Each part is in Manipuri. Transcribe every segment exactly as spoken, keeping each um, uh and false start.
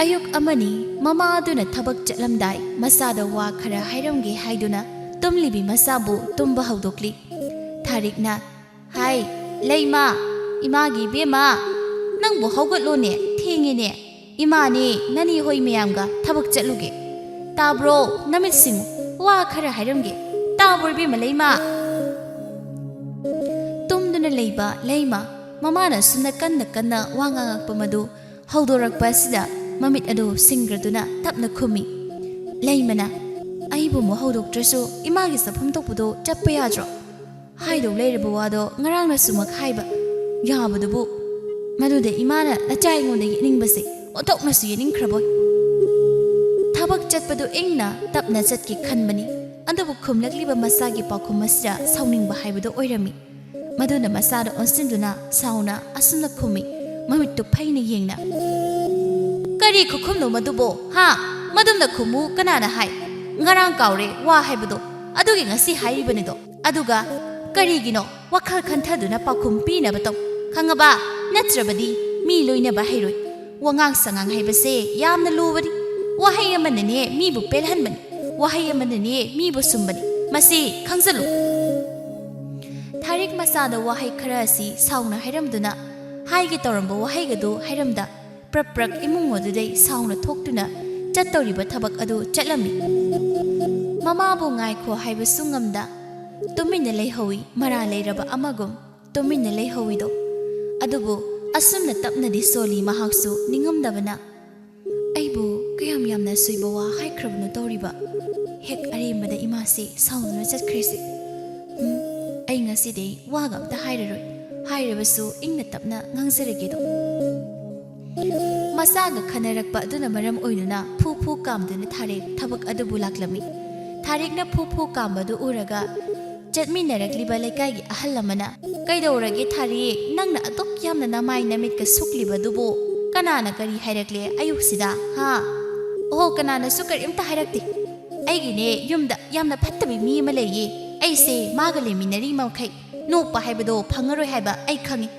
ꯑꯌꯨꯛ ꯑꯃꯅꯤ ꯃꯃꯥ ꯑꯗꯨꯅ ꯊꯕꯛ ꯆꯠꯂꯝꯗꯥꯏ ꯃꯆꯥꯗ ꯋꯥ ꯈꯔ ꯍꯥꯏꯔꯝꯒꯦ ꯍꯥꯏꯗꯨꯅ ꯇꯨꯝꯂꯤꯕꯤ ꯃꯆꯥꯕꯨ ꯇꯨꯝꯕ ꯍꯧꯗꯣꯛꯂꯤ꯫ ꯊꯥꯔꯤꯛꯅ, "ꯍꯥꯏ, ꯂꯩꯃ, ꯏꯃꯥꯒꯤ ꯏꯕꯦꯝꯃ, ꯅꯪꯕꯨ ꯍꯧꯒꯠꯂꯣꯅꯦ, ꯊꯦꯡꯉꯦꯅꯦ꯫ ꯏꯃꯥꯅꯦ ꯅꯅꯤ ꯍꯣꯏ ꯃꯌꯥꯝꯒ ꯊꯕꯛ ꯆꯠꯂꯨꯒꯦ꯫ ꯇꯥꯕ꯭ꯔꯣ? ꯅꯃꯤꯠ ꯁꯤꯡꯉꯨ, ꯋꯥ ꯈꯔ ꯍꯥꯏꯔꯝꯒꯦ꯫ ꯇꯥꯕ꯭ꯔꯣ ꯏꯕꯦꯝꯃ ꯂꯩꯃ?" ꯇꯨꯝꯗꯨꯅ ꯂꯩꯕ ꯂꯩꯃ ꯃꯃꯥꯅ ꯁꯨꯝꯅ ꯀꯟꯅ ꯀꯟꯅ ꯋꯥ ꯉꯥꯡꯉꯛꯄ ꯃꯗꯨ ꯍꯧꯗꯣꯔꯛꯄ ꯑꯁꯤꯗ ꯃꯃꯤꯠ ꯑꯗꯨ ꯁꯤꯡꯒ꯭ꯔꯗꯨꯅ ꯇꯞꯅ ꯈꯨꯝꯃꯤ꯫ ꯂꯩꯃꯅ, "ꯑꯩꯕꯨ ꯑꯃꯨꯛ ꯍꯧꯗꯣꯛꯇ꯭ꯔꯁꯨ ꯏꯃꯥꯒꯤ ꯆꯠꯐꯝ ꯊꯣꯛꯄꯗꯣ ꯆꯠꯄ ꯌꯥꯗ꯭ꯔꯣ? ꯍꯥꯏꯗꯧ ꯂꯩꯔꯕ ꯋꯥꯗꯣ ꯉꯔꯥꯡꯅꯁꯨꯃꯛ ꯍꯥꯏꯕ ꯌꯥꯕꯗꯨꯕꯨ꯫ ꯃꯗꯨꯗ ꯏꯃꯥꯅ ꯅꯆꯥ ꯑꯩꯉꯣꯟꯗ ꯌꯦꯠꯅꯤꯡꯕꯁꯦ ꯑꯣꯟꯊꯣꯛꯅꯁꯨ ꯌꯦꯠꯅꯤꯡꯈ꯭ꯔꯕꯣꯏ꯫" ꯊꯕꯛ ꯆꯠꯄꯗꯨ ꯏꯪꯅ ꯇꯞꯅ ꯆꯠꯀꯦ ꯈꯟꯕꯅꯤ, ꯑꯗꯨꯕꯨ ꯈꯨꯝꯂꯛꯂꯤꯕ ꯃꯆꯥꯒꯤ ꯄꯥꯎꯈꯨꯝ ꯑꯁꯤꯗ ꯁꯥꯎꯅꯤꯡꯕ ꯍꯥꯏꯕꯗꯨ ꯑꯣꯏꯔꯝꯃꯤ꯫ ꯃꯗꯨꯅ ꯃꯆꯥꯗ ꯑꯣꯟꯁꯤꯟꯗꯨꯅ ꯁꯥꯎꯅ ꯑꯁꯨꯝꯅ ꯈꯨꯝꯃꯤ, ꯃꯃꯤꯠꯇꯨ ꯐꯩꯅ ꯌꯦꯡꯅ꯫ "ꯀꯔꯤ ꯈꯨꯈꯨꯝꯅꯣ ꯃꯗꯨꯕꯣ? ꯍꯥ? ꯃꯗꯨꯝꯅ ꯈꯨꯝꯃꯨ ꯀꯅꯥꯅ ꯍꯥꯏ? ꯉꯔꯥꯡ ꯀꯥꯎꯔꯦ ꯋꯥ ꯍꯥꯏꯕꯗꯣ, ꯑꯗꯨꯒꯤ ꯉꯁꯤ ꯍꯥꯏꯔꯤꯕꯅꯤꯗꯣ꯫ ꯑꯗꯨꯒ ꯀꯔꯤꯒꯤꯅꯣ ꯋꯥꯈꯜ ꯈꯟꯊꯗꯨꯅ ꯄꯥꯎꯈꯨꯝ ꯄꯤꯅꯕ ꯇꯧ, ꯈꯪꯉꯕ? ꯅꯠꯇ꯭ꯔꯕꯗꯤ ꯃꯤ ꯂꯣꯏꯅꯕ ꯍꯩꯔꯣꯏ꯫ ꯋꯥꯉꯥꯡ ꯁꯉꯥꯡ ꯍꯥꯏꯕꯁꯦ ꯌꯥꯝꯅ ꯂꯨꯕꯅꯤ꯫ ꯋꯥꯍꯩ ꯑꯃꯅꯅꯦ ꯃꯤꯕꯨ ꯄꯦꯜꯍꯟꯕꯅꯤ, ꯋꯥꯍꯩ ꯑꯃꯅꯅꯦ ꯃꯤꯕꯨ ꯁꯨꯝꯕꯅꯤ꯫ ꯃꯁꯤ ꯈꯪꯖꯜꯂꯨ꯫" ꯊꯥꯔꯤꯛ ꯃꯆꯥꯗ ꯋꯥꯍꯩ ꯈꯔ ꯑꯁꯤ ꯁꯥꯎꯅ ꯍꯥꯏꯔꯝꯗꯨꯅ ꯍꯥꯏꯒꯦ ꯇꯧꯔꯝꯕ ꯋꯥꯍꯩꯒꯗꯨ ꯍꯥꯏꯔꯝꯗ ꯄ꯭ꯔꯞ ꯄ꯭ꯔꯞ ꯏꯃꯨꯡ ꯑꯗꯨꯗꯩ ꯁꯥꯎꯅ ꯊꯣꯛꯇꯨꯅ ꯆꯠꯇꯧꯔꯤꯕ ꯊꯕꯛ ꯑꯗꯨ ꯆꯠꯂꯝꯃꯤ꯫ ꯃꯃꯥꯕꯨ ꯉꯥꯏꯈꯣ ꯍꯥꯏꯕꯁꯨ ꯉꯝꯗ ꯇꯨꯃꯤꯟꯅ ꯂꯩꯍꯧꯏ, ꯃꯔꯥ ꯂꯩꯔꯕ ꯑꯃꯒꯨꯝ ꯇꯨꯃꯤꯟꯅ ꯂꯩꯍꯧꯏꯗꯣ꯫ ꯑꯗꯨꯕꯨ ꯑꯁꯨꯝꯅ ꯇꯞꯅꯗꯤ ꯁꯣꯜꯂꯤ ꯃꯍꯥꯛꯁꯨ ꯅꯤꯡꯉꯝꯗꯕꯅ꯫ "ꯑꯩꯕꯨ ꯀꯌꯥꯝ ꯌꯥꯝꯅ ꯁꯣꯏꯕ ꯋꯥ ꯍꯥꯏꯈ꯭ꯔꯕꯅꯣ ꯇꯧꯔꯤꯕ? ꯍꯦꯛ ꯑꯔꯦꯝꯕꯗ ꯏꯃꯥꯁꯤ ꯁꯥꯎꯗꯨꯅ ꯆꯠꯈ꯭ꯔꯤꯁꯦ꯫ ꯎꯝ, ꯑꯩ ꯉꯁꯤꯗꯤ ꯋꯥꯒ ꯑꯝꯇ ꯍꯥꯏꯔꯔꯣꯏ꯫ ꯍꯥꯏꯔꯕꯁꯨ ꯏꯪꯅ ꯇꯞꯅ ꯉꯥꯡꯖꯔꯒꯦꯗꯣ꯫" ꯃꯆꯥꯒ ꯈꯟꯅꯔꯛꯄ ꯑꯗꯨꯅ ꯃꯔꯝ ꯑꯣꯏꯗꯨꯅ ꯐꯨ ꯐꯨ ꯀꯥꯝꯗꯨꯅ ꯊꯥꯔꯤꯛ ꯊꯕꯛ ꯑꯗꯨꯕꯨ ꯂꯥꯛꯂꯝꯃꯤ꯫ ꯊꯥꯔꯤꯛꯅ ꯐꯨ ꯐꯨ ꯀꯥꯝꯕꯗꯨ ꯎꯔꯒ ꯆꯠꯃꯤꯟꯅꯔꯛꯂꯤꯕ ꯂꯩꯀꯥꯏꯒꯤ ꯑꯍꯜ ꯑꯃꯅ, "ꯀꯩꯗꯧꯔꯒꯦ ꯊꯥꯔꯤꯛ? ꯅꯪꯅ ꯑꯗꯨꯛ ꯌꯥꯝꯅ ꯅꯃꯥꯏ ꯅꯃꯤꯠꯀ ꯁꯨꯛꯂꯤꯕꯗꯨꯕꯨ ꯀꯅꯥꯅ ꯀꯔꯤ ꯍꯥꯏꯔꯛꯂꯦ ꯑꯌꯨꯛꯁꯤꯗ, ꯍꯥ?" "ꯑꯣꯍꯣ, ꯀꯅꯥꯅꯁꯨ ꯀꯔꯤꯝꯇ ꯍꯥꯏꯔꯛꯇꯦ꯫ ꯑꯩꯒꯤꯅꯦ ꯌꯨꯝꯗ ꯌꯥꯝꯅ ꯐꯠꯇꯕ ꯃꯤ ꯑꯃ ꯂꯩꯌꯦ꯫ ꯑꯩꯁꯦ ꯃꯥꯒ ꯂꯩꯃꯤꯟꯅꯔꯤ ꯃꯈꯩ ꯅꯣꯛꯄ ꯍꯥꯏꯕꯗꯣ ꯐꯪꯉꯔꯣꯏ ꯍꯥꯏꯕ ꯑꯩ ꯈꯪꯉꯤ꯫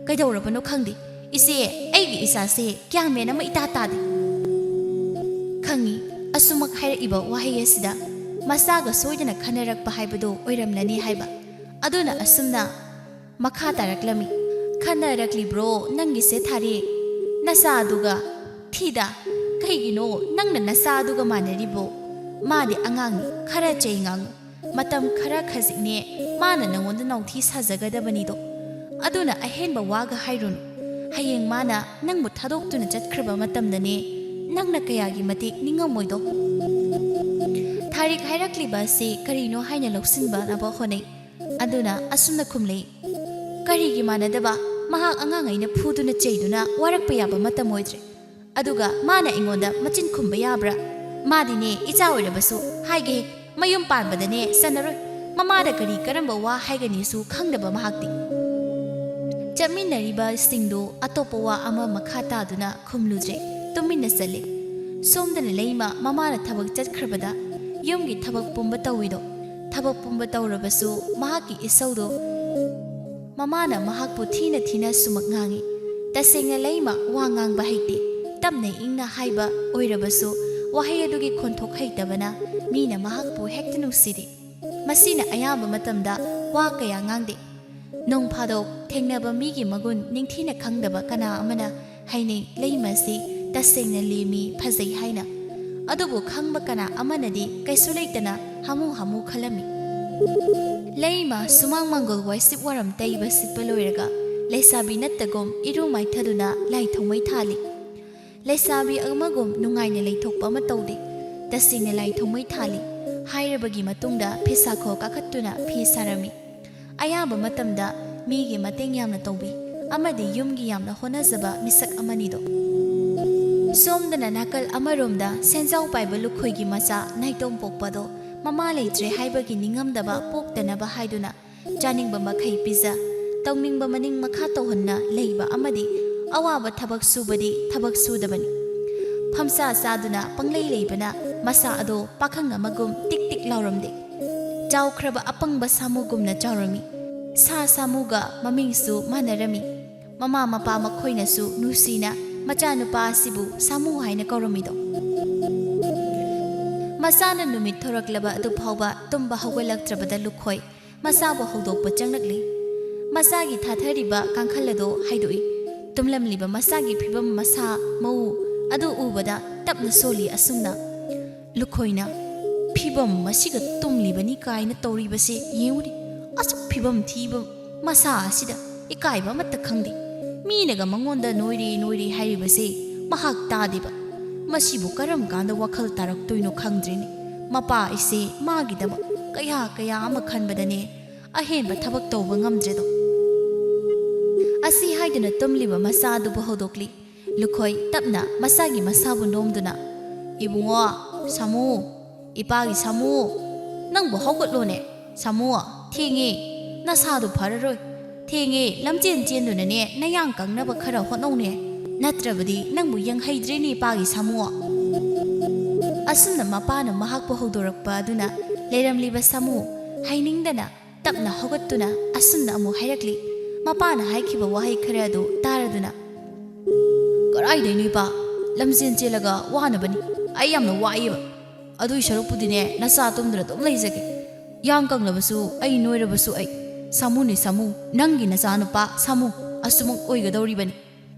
ꯀꯩꯗꯧꯔꯕꯅꯣ ꯈꯪꯗꯦ꯫ ꯏꯆꯦ, ꯑꯩꯒꯤ ꯏꯆꯥꯁꯦ ꯒ꯭ꯌꯥꯟ ꯃꯦꯟ ꯑꯃ ꯏꯇꯥ ꯇꯥꯗꯦ꯫ ꯈꯪꯉꯤ, ꯑꯁꯨꯃꯛ ꯍꯥꯏꯔꯛꯏꯕ ꯋꯥꯍꯩ ꯑꯁꯤꯗ ꯃꯆꯥꯒ ꯁꯣꯏꯗꯅ ꯈꯟꯅꯔꯛꯄ ꯍꯥꯏꯕꯗꯨ ꯑꯣꯏꯔꯝꯂꯅꯤ ꯍꯥꯏꯕ꯫ ꯑꯗꯨꯅ ꯑꯁꯨꯝꯅ ꯃꯈꯥ ꯇꯥꯔꯛꯂꯝꯃꯤ, "ꯈꯟꯅꯔꯛꯂꯤꯕ꯭ꯔꯣ ꯅꯪꯒꯤꯁꯦ ꯊꯥꯔꯦꯛ? ꯅꯆꯥ ꯑꯗꯨꯒ? ꯊꯤꯗ, ꯀꯩꯒꯤꯅꯣ ꯅꯪꯅ ꯅꯆꯥ ꯑꯗꯨꯒ ꯃꯥꯟꯅꯔꯤꯕꯣ? ꯃꯥꯗꯤ ꯑꯉꯥꯡꯅꯤ, ꯈꯔ ꯆꯩ ꯉꯥꯡꯉꯨ꯫ ꯃꯇꯝ ꯈꯔ ꯈꯖꯤꯛꯅꯦ ꯃꯥꯅ ꯅꯉꯣꯟꯗ ꯅꯥꯎꯊꯤ ꯁꯥꯖꯒꯗꯕꯅꯤꯗꯣ꯫ ꯑꯗꯨꯅ ꯑꯍꯦꯟꯕ ꯋꯥꯒ ꯍꯥꯏꯔꯨꯅꯨ꯫ ꯍꯌꯦꯡ ꯃꯥꯅ ꯅꯪꯕꯨ ꯊꯥꯗꯣꯛꯇꯨꯅ ꯆꯠꯈ꯭ꯔꯕ ꯃꯇꯝꯗꯅꯦ ꯅꯪꯅ ꯀꯌꯥꯒꯤ ꯃꯇꯤꯛ ꯅꯤꯡꯉꯝꯃꯣꯏꯗꯣ?" ꯊꯥꯔꯦꯛ ꯍꯥꯏꯔꯛꯂꯤꯕ ꯑꯁꯤ ꯀꯔꯤꯅꯣ ꯍꯥꯏꯅ ꯂꯧꯁꯤꯟꯕꯅꯕ ꯍꯣꯠꯅꯩ꯫ ꯑꯗꯨꯅ ꯑꯁꯨꯝꯅ ꯈꯨꯝꯂꯛꯏ, "ꯀꯔꯤꯒꯤ ꯃꯥꯟꯅꯗꯕ? ꯃꯍꯥꯛ ꯑꯉꯥꯡ ꯑꯩꯅ ꯐꯨꯗꯨꯅ ꯆꯩꯗꯨꯅ ꯋꯥꯔꯛꯄ ꯌꯥꯕ ꯃꯇꯝ ꯑꯣꯏꯗ꯭ꯔꯦ꯫ ꯑꯗꯨꯒ ꯃꯥꯅ ꯑꯩꯉꯣꯟꯗ ꯃꯆꯤꯟ ꯈꯨꯝꯕ ꯌꯥꯕ꯭ꯔꯥ? ꯃꯥꯗꯤꯅꯦ, ꯏꯆꯥ ꯑꯣꯏꯔꯕꯁꯨ ꯍꯥꯏꯒꯦ, ꯃꯌꯨꯝ ꯄꯥꯟꯕꯗꯅꯦ ꯆꯟꯅꯔꯣꯏ꯫ ꯃꯃꯥꯗ ꯀꯔꯤ ꯀꯔꯝꯕ ꯋꯥ ꯍꯥꯏꯒꯅꯤꯁꯨ ꯈꯪꯗꯕ ꯃꯍꯥꯛꯇꯤ꯫" ꯆꯠꯃꯤꯟꯅꯔꯤꯕꯁꯤꯡꯗꯨ ꯑꯇꯣꯞꯄ ꯋꯥ ꯑꯃ ꯃꯈꯥ ꯇꯥꯗꯨꯅ ꯈꯨꯝꯂꯨꯗ꯭ꯔꯦ, ꯇꯨꯃꯤꯟꯅ ꯆꯠꯂꯦ꯫ ꯁꯣꯝꯗꯅ ꯂꯩꯃ ꯃꯃꯥꯅ ꯊꯕꯛ ꯆꯠꯈ꯭ꯔꯕꯗ ꯌꯨꯝꯒꯤ ꯊꯕꯛ ꯄꯨꯝꯕ ꯇꯧꯏꯗꯣ꯫ ꯊꯕꯛ ꯄꯨꯝꯕ ꯇꯧꯔꯕꯁꯨ ꯃꯍꯥꯛꯀꯤ ꯏꯁꯧꯗꯣ ꯃꯃꯥꯅ ꯃꯍꯥꯛꯄꯨ ꯊꯤꯅ ꯊꯤꯅ ꯁꯨꯃꯛ ꯉꯥꯡꯏ꯫ ꯇꯁꯦꯡꯅ ꯂꯩꯃ ꯋꯥ ꯉꯥꯡꯕ ꯍꯩꯇꯦ꯫ ꯇꯞꯅ ꯏꯪꯅ ꯍꯥꯏꯕ ꯑꯣꯏꯔꯕꯁꯨ ꯋꯥꯍꯩ ꯑꯗꯨꯒꯤ ꯈꯣꯟꯊꯣꯛ ꯍꯩꯇꯕꯅ ꯃꯤꯅ ꯃꯍꯥꯛꯄꯨ ꯍꯦꯛꯇ ꯅꯨꯡꯁꯤꯗꯦ꯫ ꯃꯁꯤꯅ ꯑꯌꯥꯝꯕ ꯃꯇꯝꯗ ꯋꯥ ꯀꯌꯥ ꯉꯥꯡꯗꯦ꯫ ꯅꯣꯡ ꯐꯥꯗꯣꯛ ꯊꯦꯡꯅꯕ ꯃꯤꯒꯤ ꯃꯒꯨꯟ ꯅꯤꯡꯊꯤꯅ ꯈꯪꯗꯕ ꯀꯅꯥ ꯑꯃꯅ ꯍꯥꯏꯅꯩ, "ꯂꯩꯃꯁꯤ ꯇꯁꯦꯡꯅ ꯂꯦꯝꯃꯤ, ꯐꯖꯩ" ꯍꯥꯏꯅ꯫ ꯑꯗꯨꯕꯨ ꯈꯪꯕ ꯀꯅꯥ ꯑꯃꯅꯗꯤ ꯀꯩꯁꯨ ꯂꯩꯇꯅ ꯍꯥꯃꯨ ꯍꯥꯃꯨ ꯈꯜꯂꯝꯃꯤ꯫ ꯂꯩꯃ ꯁꯨꯃꯥꯡ ꯃꯥꯡꯒꯣꯜ ꯋꯥꯏꯁꯤꯠ ꯋꯥꯔꯝ ꯇꯩꯕ ꯁꯤꯠꯄ ꯂꯣꯏꯔꯒ ꯂꯩꯁꯥꯕꯤ ꯅꯠꯇꯒꯨꯝ ꯏꯔꯨ ꯃꯥꯏꯊꯗꯨꯅ ꯂꯥꯏ ꯊꯥꯎꯃꯩ ꯊꯥꯜꯂꯤ꯫ ꯂꯩꯁꯥꯕꯤ ꯑꯃꯒꯨꯝ ꯅꯨꯡꯉꯥꯏꯅ ꯂꯩꯊꯣꯛꯄ ꯑꯃ ꯇꯧꯗꯦ꯫ ꯇꯁꯦꯡꯅ ꯂꯥꯏ ꯊꯥꯎꯃꯩ ꯊꯥꯜꯂꯤ ꯍꯥꯏꯔꯕꯒꯤ ꯃꯇꯨꯡꯗ ꯐꯤꯁꯥꯈꯣ ꯀꯥꯈꯠꯇꯨꯅ ꯐꯤ ꯁꯥꯔꯝꯃꯤ꯫ ꯑꯌꯥꯝꯕ ꯃꯇꯝꯗ ꯃꯤꯒꯤ ꯃꯇꯦꯡ ꯌꯥꯝꯅ ꯇꯧꯕꯤ ꯑꯃꯗꯤ ꯌꯨꯝꯒꯤ ꯌꯥꯝꯅ ꯍꯣꯠꯅꯖꯕ ꯃꯤꯁꯛ ꯑꯃꯅꯤꯗꯣ꯫ ꯁꯣꯝꯗꯅ ꯅꯥꯀꯜ ꯑꯃꯔꯣꯝꯗ ꯁꯦꯟꯖꯥꯎ ꯄꯥꯏꯕ ꯂꯨꯈꯣꯏꯒꯤ ꯃꯆꯥ ꯅꯥꯏꯇꯣꯝ ꯄꯣꯛꯄꯗꯣ ꯃꯃꯥ ꯂꯩꯇ꯭ꯔꯦ ꯍꯥꯏꯕꯒꯤ ꯅꯤꯡꯉꯝꯗꯕ ꯄꯣꯛꯇꯅꯕ ꯍꯥꯏꯗꯨꯅ ꯆꯥꯅꯤꯡꯕ ꯃꯈꯩ ꯄꯤꯖ, ꯇꯧꯅꯤꯡꯕ ꯃꯅꯤꯡ ꯃꯈꯥ ꯇꯧꯍꯟꯅ ꯂꯩꯕ ꯑꯃꯗꯤ ꯑꯋꯥꯕ ꯊꯕꯛ ꯁꯨꯕꯗꯤ ꯊꯕꯛ ꯁꯨꯗꯕꯅꯤ꯫ ꯐꯝꯆꯥ ꯆꯥꯗꯨꯅ ꯄꯪꯂꯩ ꯂꯩꯕꯅ ꯃꯁꯥ ꯑꯗꯣ ꯄꯥꯈꯪ ꯑꯃꯒꯨꯝ ꯇꯤꯛ ꯇꯤꯛ ꯂꯥꯎꯔꯝꯗꯦ꯫ ꯆꯥꯎꯈ꯭ꯔꯕ ꯑꯄꯪꯕ ꯁꯥꯃꯨꯒꯨꯝꯅ ꯆꯥꯎꯔꯝꯃꯤ꯫ ꯁꯥ ꯁꯥꯃꯨꯒ ꯃꯃꯤꯡꯁꯨ ꯃꯥꯟꯅꯔꯝꯃꯤ꯫ ꯃꯃꯥ ꯃꯄꯥ ꯃꯈꯣꯏꯅꯁꯨ ꯅꯨꯡꯁꯤꯅ ꯃꯆꯥꯅꯨꯄꯥ ꯑꯁꯤꯕꯨ ꯁꯥꯃꯨ ꯍꯥꯏꯅ ꯀꯧꯔꯝꯃꯤꯗꯣ꯫ ꯃꯆꯥꯅ ꯅꯨꯃꯤꯠ ꯊꯣꯔꯛꯂꯕ ꯑꯗꯨ ꯐꯥꯎꯕ ꯇꯨꯝꯕ ꯍꯧꯒꯠꯂꯛꯇ꯭ꯔꯕꯗ ꯂꯨꯈꯣꯏ ꯃꯆꯥꯕꯨ ꯍꯧꯗꯣꯛꯄ ꯆꯪꯂꯛꯂꯤ꯫ ꯃꯆꯥꯒꯤ ꯊꯥꯊꯔꯤꯕ ꯀꯥꯡꯈꯜ ꯑꯗꯨ ꯍꯥꯏꯗꯣꯛꯏ꯫ ꯇꯨꯝꯂꯝꯂꯤꯕ ꯃꯆꯥꯒꯤ ꯐꯤꯕꯝ, ꯃꯁꯥ ꯃꯎ ꯑꯗꯨ ꯎꯕꯗ ꯇꯞꯅ ꯁꯣꯜꯂꯤ꯫ ꯑꯁꯨꯝꯅ ꯂꯨꯈꯣꯏꯅ, "ꯐꯤꯕꯝ ꯑꯁꯤꯒ ꯇꯨꯝꯂꯤꯕꯅꯤ ꯀꯥꯏꯅ ꯇꯧꯔꯤꯕꯁꯦ ꯌꯦꯡꯉꯨꯅꯦ꯫ ꯑꯁꯨꯛ ꯐꯤꯕꯝ ꯊꯤꯕ ꯃꯁꯥ ꯑꯁꯤꯗ ꯏꯀꯥꯏꯕ ꯑꯃꯠꯇ ꯈꯪꯗꯦ꯫ ꯃꯤꯅꯒ ꯃꯉꯣꯟꯗ ꯅꯣꯏꯔꯦ, ꯅꯣꯏꯔꯦ ꯍꯥꯏꯔꯤꯕꯁꯦ ꯃꯍꯥꯛ ꯇꯥꯗꯦꯕ꯫ ꯃꯁꯤꯕꯨ ꯀꯔꯝ ꯀꯥꯟꯗ ꯋꯥꯈꯜ ꯇꯥꯔꯛꯇꯣꯏꯅꯣ ꯈꯪꯗ꯭ꯔꯦꯅꯦ꯫ ꯃꯄꯥ ꯑꯩꯁꯦ ꯃꯥꯒꯤꯗꯃꯛ ꯀꯌꯥ ꯀꯌꯥ ꯑꯃ ꯈꯟꯕꯗꯅꯦ ꯑꯍꯦꯟꯕ ꯊꯕꯛ ꯇꯧꯕ ꯉꯝꯗ꯭ꯔꯦꯗꯣ"꯫ ꯑꯁꯤ ꯍꯥꯏꯗꯨꯅ ꯇꯨꯝꯂꯤꯕ ꯃꯆꯥ ꯑꯗꯨꯕꯨ ꯍꯧꯗꯣꯛꯂꯤ꯫ ꯂꯨꯈꯣꯏ ꯇꯞꯅ ꯃꯆꯥꯒꯤ ꯃꯁꯥꯕꯨ ꯅꯣꯝꯗꯨꯅ, "ꯏꯕꯨꯡꯉꯣ, ꯁꯥꯃꯨ, ꯏꯄꯥꯒꯤ ꯁꯥꯃꯨ, ꯅꯪꯕꯨ ꯍꯧꯒꯠꯂꯣꯅꯦ꯫ ꯁꯥꯃꯨ, ꯊꯦꯡꯉꯦ꯫ ꯅꯁꯥꯗꯨ ꯐꯔꯔꯣꯏ꯫ ꯊꯦꯡꯉꯦ, ꯂꯝꯖꯦꯟ ꯆꯦꯟꯗꯨꯅꯅꯦ ꯅꯌꯥꯡ ꯀꯪꯅꯕ ꯈꯔ ꯍꯣꯠꯅꯧꯅꯦ꯫ ꯅꯠꯇ꯭ꯔꯕꯗꯤ ꯅꯪꯕꯨ ꯌꯦꯡꯍꯩꯗ꯭ꯔꯦꯅꯦ, ꯏꯄꯥꯒꯤ ꯁꯥꯃꯨ"꯫ ꯑꯁꯨꯝꯅ ꯃꯄꯥꯅ ꯃꯍꯥꯛꯄꯨ ꯍꯧꯗꯣꯔꯛꯄ ꯑꯗꯨꯅ ꯂꯩꯔꯝꯂꯤꯕ ꯁꯥꯃꯨ ꯍꯩꯅꯤꯡꯗꯅ ꯇꯞꯅ ꯍꯧꯒꯠꯇꯨꯅ ꯑꯁꯨꯝꯅ ꯑꯃꯨꯛ ꯍꯥꯏꯔꯛꯂꯤ꯫ ꯃꯄꯥꯅ ꯍꯥꯏꯈꯤꯕ ꯋꯥꯍꯩ ꯈꯔ ꯑꯗꯨ ꯇꯥꯔꯗꯨꯅ, "ꯀꯔꯥꯏꯗꯩꯅꯣ ꯏꯄꯥ? ꯂꯝꯖꯦꯟ ꯆꯦꯜꯂꯒ ꯋꯥꯅꯕꯅꯤ꯫ ꯑꯩ ꯌꯥꯝꯅ ꯋꯥꯏꯌꯦꯕ꯫ ꯑꯗꯨꯏ ꯁꯔꯨꯛꯄꯨꯗꯤꯅꯦ, ꯅꯆꯥ ꯇꯨꯝꯗꯨꯅ ꯑꯗꯨꯝ ꯂꯩꯖꯒꯦ꯫ ꯌꯥꯡ ꯀꯪꯂꯕꯁꯨ ꯑꯩ, ꯅꯣꯏꯔꯕꯁꯨ ꯑꯩ, ꯁꯥꯃꯨꯅꯤ ꯁꯥꯃꯨ, ꯅꯪꯒꯤ ꯅꯆꯥꯅꯨꯄꯥ ꯁꯥꯃꯨ ꯑꯁꯨꯃꯛ ꯑꯣꯏꯒꯗꯧꯔꯤꯕꯅꯤ"꯫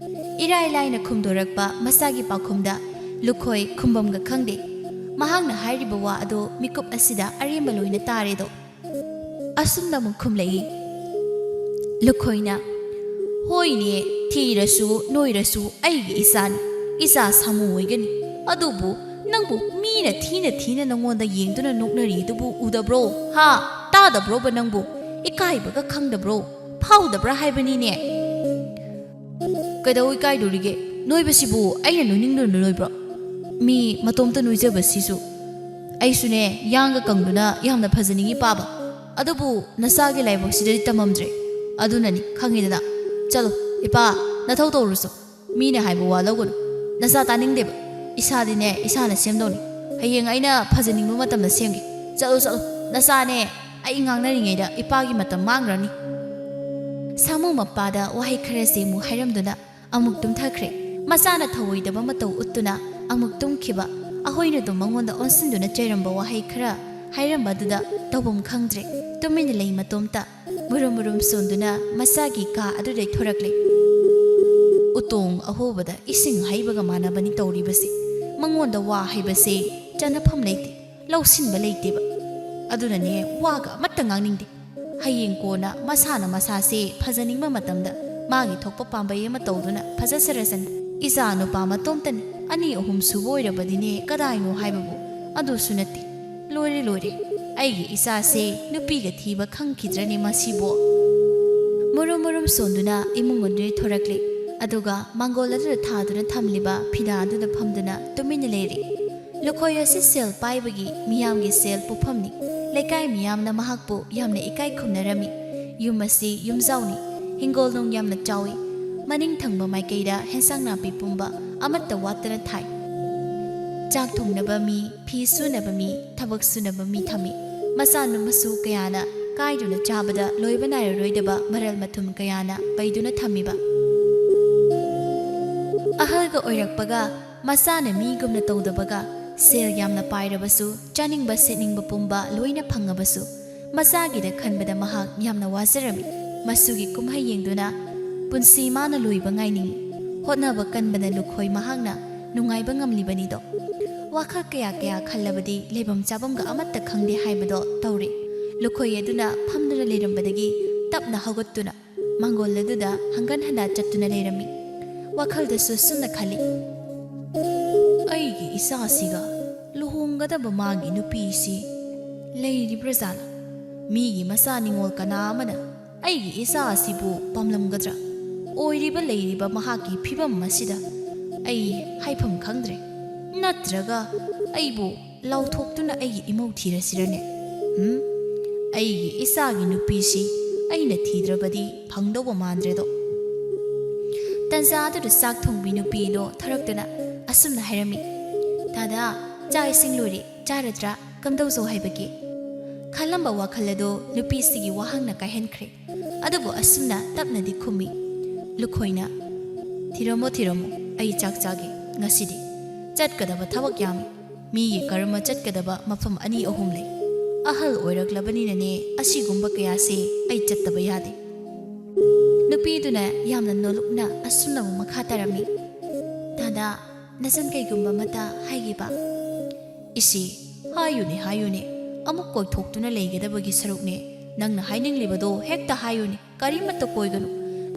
ꯏꯔꯥꯏ ꯂꯥꯏꯅ ꯈꯨꯝꯗꯣꯔꯛꯄ ꯃꯆꯥꯒꯤ ꯄꯥꯎꯈꯨꯝꯗ ꯂꯨꯈꯣꯏ ꯈꯨꯝꯕꯝꯒ ꯈꯪꯗꯦ꯫ ꯃꯍꯥꯛꯅ ꯍꯥꯏꯔꯤꯕ ꯋꯥ ꯑꯗꯨ ꯃꯤꯀꯨꯞ ꯑꯁꯤꯗ ꯑꯔꯦꯝꯕ ꯂꯣꯏꯅ ꯇꯥꯔꯦꯗꯣ꯫ ꯑꯁꯨꯝꯅ ꯑꯃꯨꯛ ꯈꯨꯝꯂꯛꯏ꯫ ꯂꯨꯈꯣꯏꯅ, "ꯍꯣꯏꯅꯦ, ꯊꯤꯔꯁꯨ ꯅꯣꯏꯔꯁꯨ ꯑꯩꯒꯤ ꯏꯆꯥꯅꯤ, ꯏꯆꯥ ꯁꯥꯃꯨ ꯑꯣꯏꯒꯅꯤ꯫ ꯑꯗꯨꯕꯨ ꯅꯪꯕꯨ ꯃꯤꯅ ꯊꯤꯅ ꯊꯤꯅ ꯅꯉꯣꯟꯗ ꯌꯦꯡꯗꯨꯅ ꯅꯣꯛꯅꯔꯤꯗꯨꯕꯨ ꯎꯗꯕ꯭ꯔꯣ? ꯍꯥ? ꯇꯥꯗꯕ꯭ꯔꯣꯕ ꯅꯪꯕꯨ? ꯏꯀꯥꯏꯕꯒ ꯈꯪꯗꯕ꯭ꯔꯣ? ꯐꯥꯎꯗꯕ꯭ꯔꯥ ꯍꯥꯏꯕꯅꯤꯅꯦ"꯫ "ꯀꯩꯗꯧ ꯏꯀꯥꯏꯗꯣꯔꯤꯒꯦ? ꯅꯣꯏꯕꯁꯤꯕꯨ ꯑꯩꯅ ꯅꯣꯏꯅꯤꯡꯗꯨꯅ ꯅꯣꯏꯕ꯭ꯔꯣ? ꯃꯤ ꯃꯇꯣꯝꯇ ꯅꯣꯏꯖꯕꯁꯤꯁꯨ꯫ ꯑꯩꯁꯨꯅꯦ, ꯌꯥꯡꯒ ꯀꯪꯗꯨꯅ ꯌꯥꯝꯅ ꯐꯖꯅꯤꯡꯉꯤ ꯄꯥꯕ꯫ ꯑꯗꯨꯕꯨ ꯅꯆꯥꯒꯤ ꯂꯥꯏꯕꯛꯁꯤꯗꯗꯤ ꯇꯝꯃꯝꯗ꯭ꯔꯦ꯫ ꯑꯗꯨꯅꯅꯤ, ꯈꯪꯉꯤꯗꯅ꯫ ꯆꯠꯂꯣ, ꯏꯄꯥ, ꯅꯊꯧ ꯇꯧꯔꯨꯆꯣ꯫ ꯃꯤꯅ ꯍꯥꯏꯕ ꯋꯥ ꯂꯧꯒꯅꯨ꯫ ꯅꯆꯥ ꯇꯥꯅꯤꯡꯗꯦꯕ꯫ ꯏꯁꯥꯗꯤꯅꯦ, ꯏꯁꯥꯅ ꯁꯦꯝꯗꯧꯅꯤ꯫ ꯍꯌꯦꯡ ꯑꯩꯅ ꯐꯖꯅꯤꯡꯕ ꯃꯇꯝꯗ ꯁꯦꯝꯒꯦ꯫ ꯆꯠꯂꯣ, ꯆꯠꯂꯣ꯫ ꯅꯆꯥꯅꯦ, ꯑꯩ ꯉꯥꯡꯅꯔꯤꯉꯩꯗ ꯏꯄꯥꯒꯤ ꯃꯇꯝ ꯃꯥꯡꯈ꯭ꯔꯅꯤ"꯫ ꯁꯥꯃꯨ ꯃꯄꯥꯗ ꯋꯥꯍꯩ ꯈꯔꯁꯤ ꯑꯃꯨꯛ ꯍꯥꯏꯔꯝꯗꯨꯅ ꯑꯃꯨꯛ ꯇꯨꯝꯊꯈ꯭ꯔꯦ꯫ ꯃꯆꯥꯅ ꯊꯧꯑꯣꯏꯗꯕ ꯃꯇꯧ ꯎꯠꯇꯨꯅ ꯑꯃꯨꯛ ꯇꯨꯝꯈꯤꯕ꯫ ꯑꯍꯣꯏꯅꯗꯣ ꯃꯉꯣꯟꯗ ꯑꯣꯟꯁꯤꯟꯗꯨꯅ ꯆꯩꯔꯝꯕ ꯋꯥꯍꯩ ꯈꯔ ꯍꯥꯏꯔꯝꯕ ꯑꯗꯨꯗ ꯇꯧꯐꯝ ꯈꯪꯗ꯭ꯔꯦ, ꯇꯨꯃꯤꯟꯅ ꯂꯩ ꯃꯇꯣꯝꯇ ꯃꯨꯔꯨꯝ ꯃꯨꯔꯨꯝ ꯁꯣꯟꯗꯨꯅ ꯃꯆꯥꯒꯤ ꯀꯥ ꯑꯗꯨꯗꯩ ꯊꯣꯔꯛꯂꯦ꯫ ꯎꯇꯣꯡ ꯑꯍꯣꯕꯗ ꯏꯁꯤꯡ ꯍꯩꯕꯒ ꯃꯥꯟꯅꯕꯅꯤ ꯇꯧꯔꯤꯕꯁꯦ꯫ ꯃꯉꯣꯟꯗ ꯋꯥ ꯍꯩꯕꯁꯦ ꯆꯟꯅꯐꯝ ꯂꯩꯇꯦ, ꯂꯧꯁꯤꯟꯕ ꯂꯩꯇꯦꯕ꯫ ꯑꯗꯨꯅꯅꯦ ꯋꯥꯒ ꯑꯃꯠꯇ ꯉꯥꯡꯅꯤꯡꯗꯦ꯫ ꯍꯌꯦꯡ ꯀꯣꯟꯅ ꯃꯁꯥꯅ ꯃꯁꯥꯁꯦ ꯐꯖꯅꯤꯡꯕ ꯃꯇꯝꯗ ꯃꯥꯒꯤ ꯊꯣꯛꯄ ꯄꯥꯝꯕꯩ ꯑꯃ ꯇꯧꯗꯨꯅ ꯐꯖꯁꯔꯁꯅꯤ꯫ ꯏꯆꯥ ꯅꯨꯄꯥ ꯃꯇꯣꯝꯇꯅꯤ, ꯑꯅꯤ ꯑꯍꯨꯝ ꯁꯨꯕ ꯑꯣꯏꯔꯕꯗꯤꯅꯦ ꯀꯗꯥꯏꯅꯣ ꯍꯥꯏꯕꯕꯨ꯫ ꯑꯗꯨꯁꯨ ꯅꯠꯇꯦ꯫ ꯂꯣꯏꯔꯦ, ꯂꯣꯏꯔꯦ꯫ ꯑꯩꯒꯤ ꯏꯆꯥꯁꯦ ꯅꯨꯄꯤꯒ ꯊꯤꯕ ꯈꯪꯈꯤꯗ꯭ꯔꯅꯦ ꯃꯁꯤꯕꯣ? ꯃꯨꯔꯨꯝ ꯃꯨꯔꯨꯝ ꯁꯣꯟꯗꯨꯅ ꯏꯃꯨꯡ ꯃꯅꯨꯡꯗꯒꯤ ꯊꯣꯔꯛꯂꯦ꯫ ꯑꯗꯨꯒ ꯃꯥꯡꯒꯣꯜ ꯑꯗꯨꯗ ꯊꯥꯗꯨꯅ ꯊꯝꯂꯤꯕ ꯐꯤꯗꯥ ꯑꯗꯨꯗ ꯐꯝꯗꯨꯅ ꯇꯨꯃꯤꯟꯅ ꯂꯩꯔꯦ꯫ ꯂꯨꯈꯣꯏ ꯑꯁꯤ ꯁꯦꯜ ꯄꯥꯏꯕꯒꯤ ꯃꯤꯌꯥꯝꯒꯤ ꯁꯦꯜ ꯄꯨꯐꯝꯅꯤ꯫ ꯂꯩꯀꯥꯏ ꯃꯤꯌꯥꯝꯅ ꯃꯍꯥꯛꯄꯨ ꯌꯥꯝꯅ ꯏꯀꯥꯏ ꯈꯨꯝꯅꯔꯝꯃꯤ꯫ ꯌꯨꯝ ꯑꯁꯤ ꯌꯨꯝꯖꯥꯎꯅꯤ꯫ ꯍꯤꯡꯒꯣꯜ ꯅꯨꯡ ꯌꯥꯝꯅ ꯆꯥꯎꯏ꯫ ꯃꯅꯤꯡ ꯊꯪꯕ ꯃꯥꯏꯀꯩꯗ ꯍꯦꯟꯁꯥꯡ ꯅꯥꯄꯤ ꯄꯨꯝꯕ ꯑꯃꯠꯇ ꯋꯥꯠꯇꯅ ꯊꯥꯏ꯫ ꯆꯥꯛ ꯊꯣꯡꯅꯕ ꯃꯤ, ꯐꯤ ꯁꯨꯅꯕ ꯃꯤ, ꯊꯕꯛ ꯁꯨꯅꯕ ꯃꯤ ꯊꯝꯃꯤ꯫ ꯃꯆꯥꯅꯨ ꯃꯁꯨ ꯀꯌꯥꯅ ꯀꯥꯏꯗꯨꯅ ꯆꯥꯕꯗ ꯂꯣꯏꯕ ꯅꯥꯏꯔꯔꯣꯏꯗꯕ ꯃꯔꯜ ꯃꯊꯨꯝ ꯀꯌꯥꯅ ꯄꯩꯗꯨꯅ ꯊꯝꯃꯤꯕ꯫ ꯑꯍꯜꯒ ꯑꯣꯏꯔꯛꯄꯒ ꯃꯆꯥꯅ ꯃꯤꯒꯨꯝꯅ ꯇꯧꯗꯕꯒ, ꯁꯦꯜ ꯌꯥꯝꯅ ꯄꯥꯏꯔꯕꯁꯨ, ꯆꯥꯅꯤꯡꯕ ꯁꯦꯠꯅꯤꯡꯕ ꯄꯨꯝꯕ ꯂꯣꯏꯅ ꯐꯪꯉꯕꯁꯨ, ꯃꯆꯥꯒꯤꯗ ꯈꯟꯕꯗ ꯃꯍꯥꯛ ꯌꯥꯝꯅ ꯋꯥꯖꯔꯝꯃꯤ꯫ ꯃꯁꯨꯒꯤ ꯀꯨꯝꯍꯩ ꯌꯦꯡꯗꯨꯅ ꯄꯨꯟꯁꯤ ꯃꯥꯅ ꯂꯣꯏꯕ ꯉꯥꯏꯅꯤꯡꯏ꯫ ꯍꯣꯠꯅꯕ ꯀꯟꯕꯅ ꯂꯨꯈꯣꯏ ꯃꯍꯥꯛꯅ ꯅꯨꯡꯉꯥꯏꯕ ꯉꯝꯂꯤꯕꯅꯤꯗꯣ꯫ ꯋꯥꯈꯜ ꯀꯌꯥ ꯀꯌꯥ ꯈꯜꯂꯕꯗꯤ ꯂꯩꯐꯝ ꯆꯥꯐꯝꯒ ꯑꯃꯠꯇ ꯈꯪꯗꯦ ꯍꯥꯏꯕꯗꯣ ꯇꯧꯔꯦ꯫ ꯂꯨꯈꯣꯏ ꯑꯗꯨꯅ ꯐꯝꯗꯨꯅ ꯂꯩꯔꯝꯕꯗꯒꯤ ꯇꯞꯅ ꯍꯧꯒꯠꯇꯨꯅ ꯃꯥꯡꯒꯣꯜ ꯑꯗꯨꯗ ꯍꯪꯒꯠ ꯍꯟꯗ ꯆꯠꯇꯨꯅ ꯂꯩꯔꯝꯃꯤ꯫ ꯋꯥꯈꯜꯗꯁꯨ ꯁꯨꯝꯅ ꯈꯜꯂꯤ, "ꯑꯩꯒꯤ ꯏꯆꯥꯁꯤꯒ ꯂꯨꯍꯣꯡꯒꯗꯕ ꯃꯥꯒꯤ ꯅꯨꯄꯤꯁꯤ ꯂꯩꯔꯤꯕ꯭ꯔꯥꯖꯥꯠꯂ? ꯃꯤꯒꯤ ꯃꯆꯥ ꯅꯤꯉꯣꯜ ꯀꯅꯥ ꯑꯃꯅ ꯑꯩꯒꯤ ꯏꯆꯥ ꯑꯁꯤꯕꯨ ꯄꯥꯝꯂꯝꯒꯗ꯭ꯔꯥ? ꯑꯣꯏꯔꯤꯕ ꯂꯩꯔꯤꯕ ꯃꯍꯥꯛꯀꯤ ꯐꯤꯕꯝ ꯑꯁꯤꯗ ꯑꯩ ꯍꯥꯏꯐꯝ ꯈꯪꯗ꯭ꯔꯦ꯫ ꯅꯠꯇ꯭ꯔꯒ ꯑꯩꯕꯨ ꯂꯥꯎꯊꯣꯛꯇꯨꯅ ꯑꯩꯒꯤ ꯏꯃꯧ ꯊꯤꯔꯁꯤꯔꯅꯦ? ꯎꯝ? ꯑꯩꯒꯤ ꯏꯆꯥꯒꯤ ꯅꯨꯄꯤꯁꯤ ꯑꯩꯅ ꯊꯤꯗ꯭ꯔꯕꯗꯤ ꯐꯪꯗꯧꯕ ꯃꯥꯟꯗ꯭ꯔꯦꯗꯣ꯫" ꯇꯟꯖꯥ ꯑꯗꯨꯗ ꯆꯥꯛ ꯊꯣꯡꯕꯤ ꯅꯨꯄꯤꯗꯣ ꯊꯣꯔꯛꯇꯨꯅ ꯑꯁꯨꯝꯅ ꯍꯥꯏꯔꯝꯃꯤ, "ꯗꯥꯗꯥ, ꯆꯥꯛ ꯏꯁꯤꯡ ꯂꯣꯏꯔꯦ, ꯆꯥꯔꯗ꯭ꯔꯥ? ꯀꯝꯗꯧꯖꯧ ꯍꯥꯏꯕꯒꯦ?" ꯈꯜꯂꯝꯕ ꯋꯥꯈꯜ ꯑꯗꯣ ꯅꯨꯄꯤꯁꯤꯒꯤ ꯋꯥꯍꯪꯅ ꯀꯥꯏꯍꯟꯈ꯭ꯔꯦ꯫ ꯑꯗꯨꯕꯨ ꯑꯁꯨꯝꯅ ꯇꯞꯅꯗꯤ ꯈꯨꯝꯃꯤ꯫ ꯂꯨꯈꯣꯏꯅ, "ꯊꯤꯔꯝꯃꯣ, ꯊꯤꯔꯝꯃꯣ, ꯑꯩ ꯆꯥꯛ ꯆꯥꯒꯦ ꯉꯁꯤꯗꯤ꯫ ꯆꯠꯀꯗꯕ ꯊꯕꯛ ꯌꯥꯝꯃꯤ꯫ ꯃꯤꯒꯤ ꯀꯔꯃ ꯆꯠꯀꯗꯕ ꯃꯐꯝ ꯑꯅꯤ ꯑꯍꯨꯝ ꯂꯩ꯫ ꯑꯍꯜ ꯑꯣꯏꯔꯛꯂꯕꯅꯤꯅꯅꯦ, ꯑꯁꯤꯒꯨꯝꯕ ꯀꯌꯥꯁꯦ ꯑꯩ ꯆꯠꯇꯕ ꯌꯥꯗꯦ꯫ ꯅꯨꯄꯤꯗꯨꯅ ꯌꯥꯝꯅ ꯅꯣꯂꯨꯛꯅ ꯑꯁꯨꯝꯅ ꯑꯃꯨꯛ ꯃꯈꯥ ꯇꯥꯔꯝꯃꯤ, "ꯗꯥꯗꯥ, ꯅꯆꯟ ꯀꯩꯒꯨꯝꯕ ꯑꯃꯇ ꯍꯥꯏꯒꯦꯕ?" "ꯏꯁꯤ, ꯍꯥꯏꯌꯨꯅꯦ, ꯍꯥꯏꯌꯨꯅꯦ, ꯑꯃꯨꯛ ꯀꯣꯏꯊꯣꯛꯇꯨꯅ ꯂꯩꯒꯗꯕꯒꯤ ꯁꯔꯨꯛꯅꯦ꯫ ꯅꯪꯅ ꯍꯥꯏꯅꯤꯡꯂꯤꯕꯗꯣ ꯍꯦꯛꯇ ꯍꯥꯏꯌꯨꯅꯦ, ꯀꯔꯤꯃꯠꯇ ꯀꯣꯏꯒꯅꯨ꯫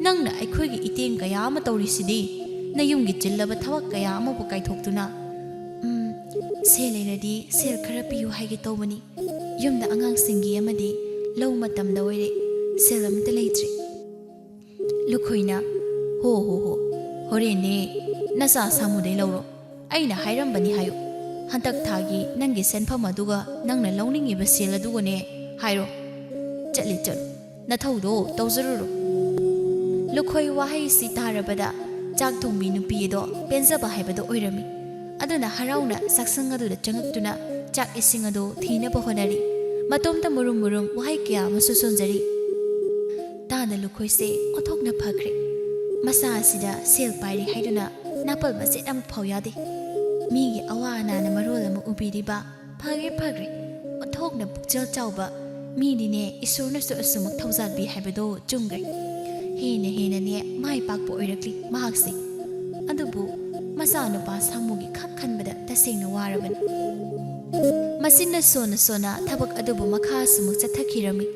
ꯅꯪꯅ ꯑꯩꯈꯣꯏꯒꯤ ꯏꯇꯦꯡ ꯀꯌꯥ ꯑꯃ ꯇꯧꯔꯤꯁꯤꯗꯤ, ꯅꯌꯨꯝꯒꯤ ꯆꯤꯜꯂꯕ ꯊꯕꯛ ꯀꯌꯥ ꯑꯃꯕꯨ ꯀꯥꯏꯊꯣꯛꯇꯨꯅ꯫" "ꯎꯝ, ꯁꯦꯜ ꯂꯩꯔꯗꯤ ꯁꯦꯜ ꯈꯔ ꯄꯤꯌꯨ ꯍꯥꯏꯒꯦ ꯇꯧꯕꯅꯤ꯫ ꯌꯨꯝꯗ ꯑꯉꯥꯡꯁꯤꯡꯒꯤ ꯑꯃꯗꯤ ꯂꯧ ꯃꯇꯝꯗ ꯑꯣꯏꯔꯦ, ꯁꯦꯜ ꯑꯃꯠꯇ ꯂꯩꯇ꯭ꯔꯦ꯫" ꯂꯨꯈꯣꯏꯅ, "ꯍꯣ, ꯍꯣ, ꯍꯣ, ꯍꯣꯔꯦꯟꯅꯦ ꯅꯆꯥ ꯁꯥꯃꯨꯗꯩ ꯂꯧꯔꯣ꯫ ꯑꯩꯅ ꯍꯥꯏꯔꯝꯕꯅꯤ ꯍꯥꯏꯌꯨ꯫ ꯍꯟꯗꯛ ꯊꯥꯒꯤ ꯅꯪꯒꯤ ꯁꯦꯟꯐꯝ ꯑꯗꯨꯒ ꯅꯪꯅ ꯂꯧꯅꯤꯡꯉꯤꯕ ꯁꯦꯜ ꯑꯗꯨꯒꯅꯦ ꯍꯥꯏꯔꯣ꯫ ꯆꯠꯂꯤ, ꯆꯠꯂꯨ꯫ ꯅꯊꯧꯗꯣ ꯇꯧꯖꯔꯨꯔꯣ꯫" ꯂꯨꯈꯣꯏ ꯋꯥꯍꯩꯁꯤ ꯇꯥꯔꯕꯗ ꯆꯥꯛ ꯊꯣꯡꯕꯤ ꯅꯨꯄꯤ ꯑꯗꯣ ꯄꯦꯟꯖꯕ ꯍꯥꯏꯕꯗꯣ ꯑꯣꯏꯔꯝꯃꯤ꯫ ꯑꯗꯨꯅ ꯍꯔꯥꯎꯅ ꯆꯥꯛꯁꯪ ꯑꯗꯨꯗ ꯆꯪꯉꯛꯇꯨꯅ ꯆꯥꯛ ꯏꯁꯤꯡ ꯑꯗꯨ ꯊꯤꯅꯕ ꯍꯣꯠꯅꯔꯤ꯫ ꯃꯇꯣꯝꯇ ꯃꯨꯔꯨꯝ ꯃꯨꯔꯨꯝ ꯋꯥꯍꯩ ꯀꯌꯥ ꯑꯃꯁꯨ ꯁꯣꯟꯖꯔꯤ꯫ ꯇꯥꯗ ꯂꯨꯈꯣꯏꯁꯦ ꯑꯣꯟꯊꯣꯛꯅ ꯐꯈ꯭ꯔꯦ꯫ ꯃꯆꯥ ꯑꯁꯤꯗ ꯁꯦꯜ ꯄꯥꯏꯔꯤ ꯍꯥꯏꯗꯨꯅ ꯅꯥꯄꯜ ꯃꯆꯦꯠ ꯑꯃ ꯐꯥꯎ ꯌꯥꯗꯦ꯫ ꯃꯤꯒꯤ ꯑꯋꯥ ꯑꯅꯥꯅ ꯃꯔꯣꯜ ꯑꯃ ꯎꯕꯤꯔꯤꯕ꯫ ꯐꯈ꯭ꯔꯦ, ꯐꯈ꯭ꯔꯦ꯫ ꯑꯣꯟꯊꯣꯛꯅ ꯄꯨꯛꯆꯦꯜ ꯆꯥꯎꯕ ꯃꯤꯗꯤꯅꯦ, ꯏꯁꯣꯔꯅꯁꯨ ꯑꯁꯨꯃꯛ ꯊꯧꯖꯥꯜ ꯄꯤ ꯍꯥꯏꯕꯗꯣ ꯆꯨꯝꯈ꯭ꯔꯦ꯫ ꯍꯦꯟꯅ ꯍꯦꯟꯅꯅꯦ ꯃꯥꯏ ꯄꯥꯛꯄ ꯑꯣꯏꯔꯛꯂꯤ ꯃꯍꯥꯛꯁꯦ꯫ ꯑꯗꯨꯕꯨ ꯃꯆꯥꯅꯨꯄꯥ ꯁꯥꯃꯨꯒꯤ ꯈꯛ ꯈꯟꯕꯗ ꯇꯁꯦꯡꯅ ꯋꯥꯔꯕꯅꯤ꯫ ꯃꯆꯤꯟꯅ ꯁꯣꯟꯅ ꯁꯣꯟꯅ ꯊꯕꯛ ꯑꯗꯨꯕꯨ ꯃꯈꯥ ꯑꯁꯨꯃꯛ ꯆꯠꯊꯈꯤꯔꯝꯃꯤ꯫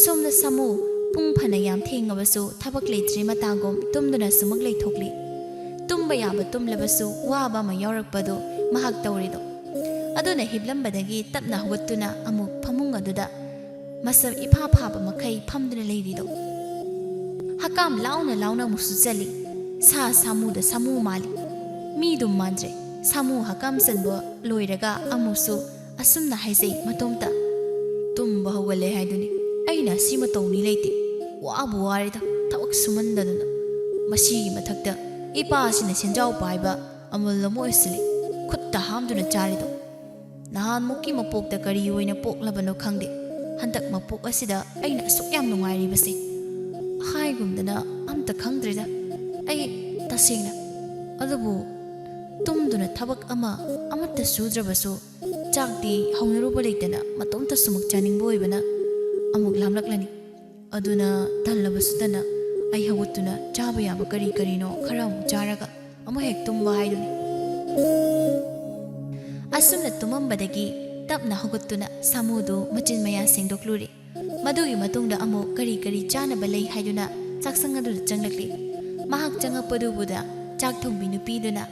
ꯁꯣꯝꯗ ꯁꯥꯃꯨ ꯄꯨꯡ ꯐꯅ ꯌꯥꯝ ꯊꯦꯡꯉꯕꯁꯨ ꯊꯕꯛ ꯂꯩꯇ꯭ꯔꯤ ꯃꯇꯥꯒꯨꯝ ꯇꯨꯝꯗꯨꯅ ꯁꯨꯃꯛ ꯂꯩꯊꯣꯛꯂꯤ꯫ ꯇꯨꯝꯕ ꯌꯥꯕ ꯇꯨꯝꯂꯕꯁꯨ ꯋꯥꯕ ꯑꯃ ꯌꯥꯎꯔꯛꯄꯗꯨ ꯃꯍꯥꯛ ꯇꯧꯔꯤꯗꯣ꯫ ꯑꯗꯨꯅ ꯍꯤꯞꯂꯝꯕꯗꯒꯤ ꯇꯞꯅ ꯍꯧꯒꯠꯇꯨꯅ ꯑꯃꯨꯛ ꯐꯃꯨꯡ ꯑꯗꯨꯗ ꯃꯁꯝ ꯏꯐꯥ ꯐꯥꯕ ꯃꯈꯩ ꯐꯝꯗꯨꯅ ꯂꯩꯔꯤꯗꯣ꯫ ꯍꯀꯥꯝ ꯂꯥꯎꯅ ꯂꯥꯎꯅ ꯑꯃꯨꯛꯁꯨ ꯆꯜꯂꯤ꯫ ꯁꯥ ꯁꯥꯃꯨꯗ ꯁꯥꯃꯨ ꯃꯥꯜꯂꯤ꯫ ꯃꯤꯗꯨꯝ ꯃꯥꯟꯗ꯭ꯔꯦ꯫ ꯁꯥꯃꯨ ꯍꯀꯥꯝ ꯆꯟꯕ ꯂꯣꯏꯔꯒ ꯑꯃꯨꯛꯁꯨ ꯑꯁꯨꯝꯅ ꯍꯥꯏꯖꯩ ꯃꯇꯣꯝꯇ, "ꯇꯨꯝꯕ ꯍꯧꯒꯠꯂꯦ ꯍꯥꯏꯗꯨꯅꯤ꯫ ꯑꯩꯅ ꯁꯤꯃ ꯇꯧꯅꯤ ꯂꯩꯇꯦ꯫ ꯋꯥꯕꯨ ꯋꯥꯔꯦꯗ ꯊꯕꯛ ꯁꯨꯃꯟꯗꯗꯅ꯫ ꯃꯁꯤꯒꯤ ꯃꯊꯛꯇ ꯏꯄꯥꯁꯤꯅ ꯁꯦꯟꯖꯥꯎ ꯄꯥꯏꯕ ꯑꯃꯨꯜ ꯑꯃ ꯑꯣꯏꯁꯤꯜꯂꯤ꯫ ꯈꯨꯠꯇ ꯍꯥꯝꯗꯨꯅ ꯆꯥꯔꯤꯗꯣ꯫ ꯅꯍꯥꯟꯃꯨꯛꯀꯤ ꯃꯄꯣꯛꯇ ꯀꯔꯤ ꯑꯣꯏꯅ ꯄꯣꯛꯂꯕꯅꯣ ꯈꯪꯗꯦ꯫ ꯍꯟꯗꯛ ꯃꯄꯣꯛ ꯑꯁꯤꯗ ꯑꯩꯅ ꯑꯁꯨꯛ ꯌꯥꯝ ꯅꯨꯡꯉꯥꯏꯔꯤꯕꯁꯦ꯫ ꯍꯥꯏꯒꯨꯝꯗꯅ ꯑꯝꯇ ꯈꯪꯗ꯭ꯔꯦꯗ ꯑꯩ ꯇꯁꯦꯡꯅ꯫ ꯑꯗꯨꯕꯨ ꯇꯨꯝꯗꯨꯅ ꯊꯕꯛ ꯑꯃ ꯑꯃꯠꯇ ꯁꯨꯗ꯭ꯔꯕꯁꯨ, ꯆꯥꯛꯇꯤ ꯍꯧꯅꯔꯨꯕ ꯂꯩꯇꯅ ꯃꯇꯣꯝꯇ ꯁꯨꯃꯛ ꯆꯥꯅꯤꯡꯕ ꯑꯣꯏꯕꯅ ꯑꯃꯨꯛ ꯂꯥꯝꯂꯛꯂꯅꯤ꯫ ꯑꯗꯨꯅ ꯇꯜꯂꯕꯁꯨ ꯇꯟꯅ ꯑꯩ ꯍꯧꯒꯠꯇꯨꯅ ꯆꯥꯕ ꯌꯥꯕ ꯀꯔꯤ ꯀꯔꯤꯅꯣ ꯈꯔ ꯑꯃꯨꯛ ꯆꯥꯔꯒ ꯑꯃꯨꯛ ꯍꯦꯛ ꯇꯨꯝꯕ ꯍꯥꯏꯗꯨꯅꯤ꯫ ꯑꯁꯨꯝꯅ ꯇꯨꯝꯃꯝꯕꯗꯒꯤ ꯇꯞꯅ ꯍꯧꯒꯠꯇꯨꯅ ꯁꯥꯃꯨꯗꯨ ꯃꯆꯤꯟ ꯃꯌꯥ ꯁꯦꯡꯗꯣꯛꯂꯨꯔꯦ꯫ ꯃꯗꯨꯒꯤ ꯃꯇꯨꯡꯗ ꯑꯃꯨꯛ ꯀꯔꯤ ꯀꯔꯤ ꯆꯥꯅꯕ ꯂꯩ ꯍꯥꯏꯗꯨꯅ ꯆꯥꯛꯁꯪ ꯑꯗꯨꯗ ꯆꯪꯂꯛꯂꯤ꯫ ꯃꯍꯥꯛ ꯆꯪꯉꯛꯄꯗꯨꯕꯨꯗ ꯆꯥꯛ ꯊꯣꯡꯕꯤ ꯅꯨꯄꯤꯗꯨꯅ,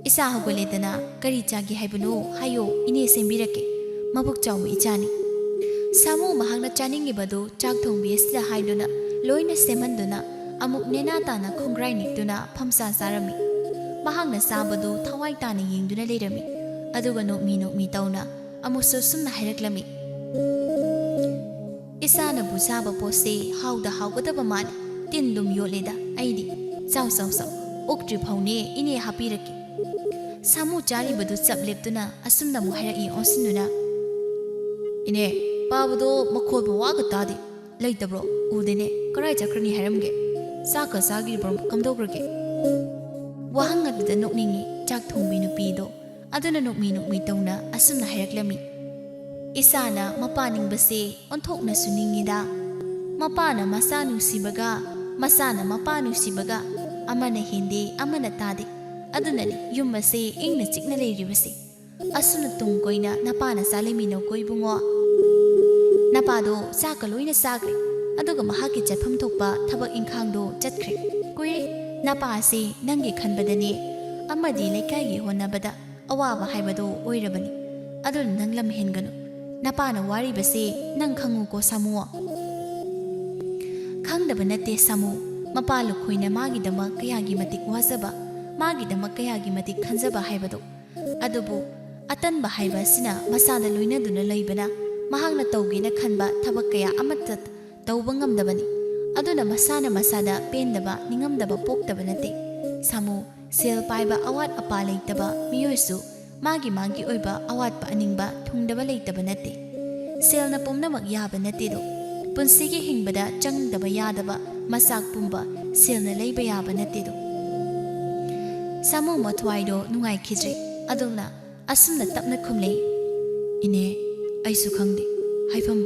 "ꯏꯆꯥ ꯍꯧꯒꯠꯂꯦꯗꯅ, ꯀꯔꯤ ꯆꯥꯒꯦ ꯍꯥꯏꯕꯅꯣ? ꯍꯥꯏꯌꯣ, ꯏꯅꯦ ꯁꯦꯝꯕꯤꯔꯛꯀꯦ꯫ ꯃꯕꯨꯛ ꯆꯥꯎꯕ ꯏꯆꯥꯅꯤ꯫" ꯁꯥꯃꯨ ꯃꯍꯥꯛꯅ ꯆꯥꯅꯤꯡꯉꯤꯕꯗꯨ ꯆꯥꯛ ꯊꯣꯡꯕꯤ ꯑꯁꯤꯗ ꯍꯥꯏꯗꯨꯅ ꯂꯣꯏꯅ ꯁꯦꯝꯍꯟꯗꯨꯅ ꯑꯃꯨꯛ ꯅꯦꯅꯥ ꯇꯥꯅ ꯈꯣꯡꯒ꯭ꯔꯥꯏ ꯅꯤꯛꯇꯨꯅ ꯐꯝꯁꯥ ꯆꯥꯔꯝꯃꯤ꯫ ꯃꯍꯥꯛꯅ ꯆꯥꯕꯗꯨ ꯊꯋꯥꯏ ꯇꯥꯅ ꯌꯦꯡꯗꯨꯅ ꯂꯩꯔꯝꯃꯤ꯫ ꯑꯗꯨꯒ ꯅꯣꯛꯃꯤ ꯅꯣꯛꯃꯤ ꯇꯧꯅ ꯑꯃꯨꯛꯁꯨ ꯁꯨꯝꯅ ꯍꯥꯏꯔꯛꯂꯝꯃꯤ, "ꯏꯆꯥꯅꯕꯨ ꯆꯥꯕ ꯄꯣꯠꯁꯦ ꯍꯥꯎꯗ ꯍꯥꯎꯒꯗꯕ ꯃꯥꯜꯂꯤ꯫ ꯇꯤꯟ ꯑꯗꯨꯝ ꯌꯣꯠꯂꯦꯗ ꯑꯩꯗꯤ꯫ ꯆꯥꯎ, ꯆꯥꯎ, ꯆꯥꯎ꯫ ꯑꯣꯛꯇ꯭ꯔꯤ ꯐꯥꯎꯅꯦ ꯏꯅꯦ ꯍꯥꯞꯄꯤꯔꯛꯀꯦ꯫" ꯁꯥꯃꯨ ꯆꯥꯔꯤꯕꯗꯨ ꯆꯞ ꯂꯦꯞꯇꯨꯅ ꯑꯁꯨꯝꯅ ꯑꯃꯨꯛ ꯍꯥꯏꯔꯛꯏ ꯑꯣꯟꯁꯤꯟꯗꯨꯅ, "ꯏꯅꯦ, ꯄꯥꯕꯗꯣ ꯃꯈꯣꯜ ꯃꯋꯥꯒ ꯇꯥꯗꯦ꯫ ꯂꯩꯇꯕ꯭ꯔꯣ? ꯎꯗꯦꯅꯦ꯫ ꯀꯔꯥꯏ ꯆꯠꯈ꯭ꯔꯅꯤ ꯍꯥꯏꯔꯝꯒꯦ? ꯆꯥꯛꯀ ꯆꯥꯈꯤꯕ꯭ꯔꯣ? ꯀꯝꯗꯧꯈ꯭ꯔꯒꯦ?" ꯋꯥꯍꯪ ꯑꯗꯨꯗ ꯅꯣꯛꯅꯤꯡꯉꯤ ꯆꯥꯛ ꯊꯣꯡꯕꯤ ꯅꯨꯄꯤꯗꯣ꯫ ꯑꯗꯨꯅ ꯅꯣꯛꯃꯤ ꯅꯣꯛꯃꯤ ꯇꯧꯅ ꯑꯁꯨꯝꯅ ꯍꯥꯏꯔꯛꯂꯝꯃꯤ, "ꯏꯆꯥꯅ ꯃꯄꯥ ꯅꯤꯡꯕꯁꯦ ꯑꯣꯟꯊꯣꯛꯅꯁꯨ ꯅꯤꯡꯉꯤꯗ꯫ ꯃꯄꯥꯅ ꯃꯆꯥ ꯅꯨꯡꯁꯤꯕꯒ, ꯃꯆꯥꯅ ꯃꯄꯥ ꯅꯨꯡꯁꯤꯕꯒ ꯑꯃꯅ ꯍꯦꯟꯗꯦ, ꯑꯃꯅ ꯇꯥꯗꯦ꯫ ꯑꯗꯨꯅꯅꯤ ꯌꯨꯝ ꯑꯁꯦ ꯏꯪꯅ ꯆꯤꯛꯅ ꯂꯩꯔꯤꯕꯁꯦ꯫ ꯑꯁꯨꯝꯅ ꯇꯨꯡ ꯀꯣꯏꯅ ꯅꯄꯥꯅ ꯆꯥ ꯂꯩꯃꯤꯟꯅꯧꯀꯣ ꯏꯕꯨꯡꯉꯣ꯫" ꯅꯄꯥꯗꯣ ꯆꯥꯛꯀ ꯂꯣꯏꯅ ꯆꯥꯈ꯭ꯔꯦ, ꯑꯗꯨꯒ ꯃꯍꯥꯛꯀꯤ ꯆꯠꯐꯝ ꯊꯣꯛꯄ ꯊꯕꯛ ꯏꯪꯈꯥꯡꯗꯣ ꯆꯠꯈ꯭ꯔꯦ꯫ ꯀꯨꯏꯔꯦ, ꯅꯄꯥꯁꯦ ꯅꯪꯒꯤ ꯈꯟꯕꯗꯅꯦ ꯑꯃꯗꯤ ꯂꯩꯀꯥꯏꯒꯤ ꯍꯣꯠꯅꯕꯗ ꯑꯋꯥꯕ ꯍꯥꯏꯕꯗꯣ ꯑꯣꯏꯔꯕꯅꯤ꯫ ꯑꯗꯨꯅ ꯅꯪ ꯂꯝ ꯍꯦꯟꯒꯅꯨ꯫ ꯅꯄꯥꯅ ꯋꯥꯔꯤꯕꯁꯦ ꯅꯪ ꯈꯪꯉꯨꯀꯣ ꯁꯥꯃꯨ꯫ ꯈꯪꯗꯕ ꯅꯠꯇꯦ ꯁꯥꯃꯨ, ꯃꯄꯥ ꯂꯨꯈꯣꯏꯅ ꯃꯥꯒꯤꯗꯃꯛ ꯀꯌꯥꯒꯤ ꯃꯇꯤꯛ ꯋꯥꯖꯕ, ꯃꯥꯒꯤꯗꯃꯛ ꯀꯌꯥꯒꯤ ꯃꯇꯤꯛ ꯈꯟꯖꯕ ꯍꯥꯏꯕꯗꯣ꯫ ꯑꯗꯨꯕꯨ ꯑꯇꯟꯕ ꯍꯥꯏꯕ ꯑꯁꯤꯅ ꯃꯁꯥꯗ ꯂꯣꯏꯅꯗꯨꯅ ꯂꯩꯕꯅ ꯃꯍꯥꯛꯅ ꯇꯧꯒꯦꯅ ꯈꯟꯕ ꯊꯕꯛ ꯀꯌꯥ ꯑꯃꯠꯇ ꯇꯧꯕ ꯉꯝꯗꯕꯅꯤ꯫ ꯑꯗꯨꯅ ꯃꯁꯥꯅ ꯃꯁꯥꯗ ꯄꯦꯟꯗꯕ, ꯅꯤꯡꯉꯝꯗꯕ ꯄꯣꯛꯇꯕ ꯅꯠꯇꯦ꯫ ꯁꯥꯃꯨ, ꯁꯦꯜ ꯄꯥꯏꯕ ꯑꯋꯥꯠ ꯑꯄꯥ ꯂꯩꯇꯕ ꯃꯤꯑꯣꯏꯁꯨ ꯃꯥꯒꯤ ꯃꯥꯒꯤ ꯑꯣꯏꯕ ꯑꯋꯥꯠꯄ ꯑꯅꯤꯡꯕ ꯊꯨꯡꯗꯕ ꯂꯩꯇꯕ ꯅꯠꯇꯦ꯫ ꯁꯦꯜꯅ ꯄꯨꯝꯅꯃꯛ ꯌꯥꯕ ꯅꯠꯇꯦꯗꯣ꯫ ꯄꯨꯟꯁꯤꯒꯤ ꯍꯤꯡꯕꯗ ꯆꯪꯗꯕ ꯌꯥꯗꯕ ꯃꯆꯥꯛ ꯄꯨꯝꯕ ꯁꯦꯜꯅ ꯂꯩꯕ ꯌꯥꯕ ꯅꯠꯇꯦꯗꯣ꯫ ꯁꯥꯃꯨ ꯃꯊ꯭ꯋꯥꯏꯗꯣ ꯅꯨꯡꯉꯥꯏꯈꯤꯗ꯭ꯔꯦ꯫ ꯑꯗꯨꯝꯅ ꯑꯁꯨꯝꯅ ꯇꯞꯅ ꯈꯨꯝꯂꯛꯏ, "ꯏꯅꯦ, ꯑꯩꯁꯨ ꯈꯪꯗꯦ꯫ ꯍꯥꯏꯐꯝ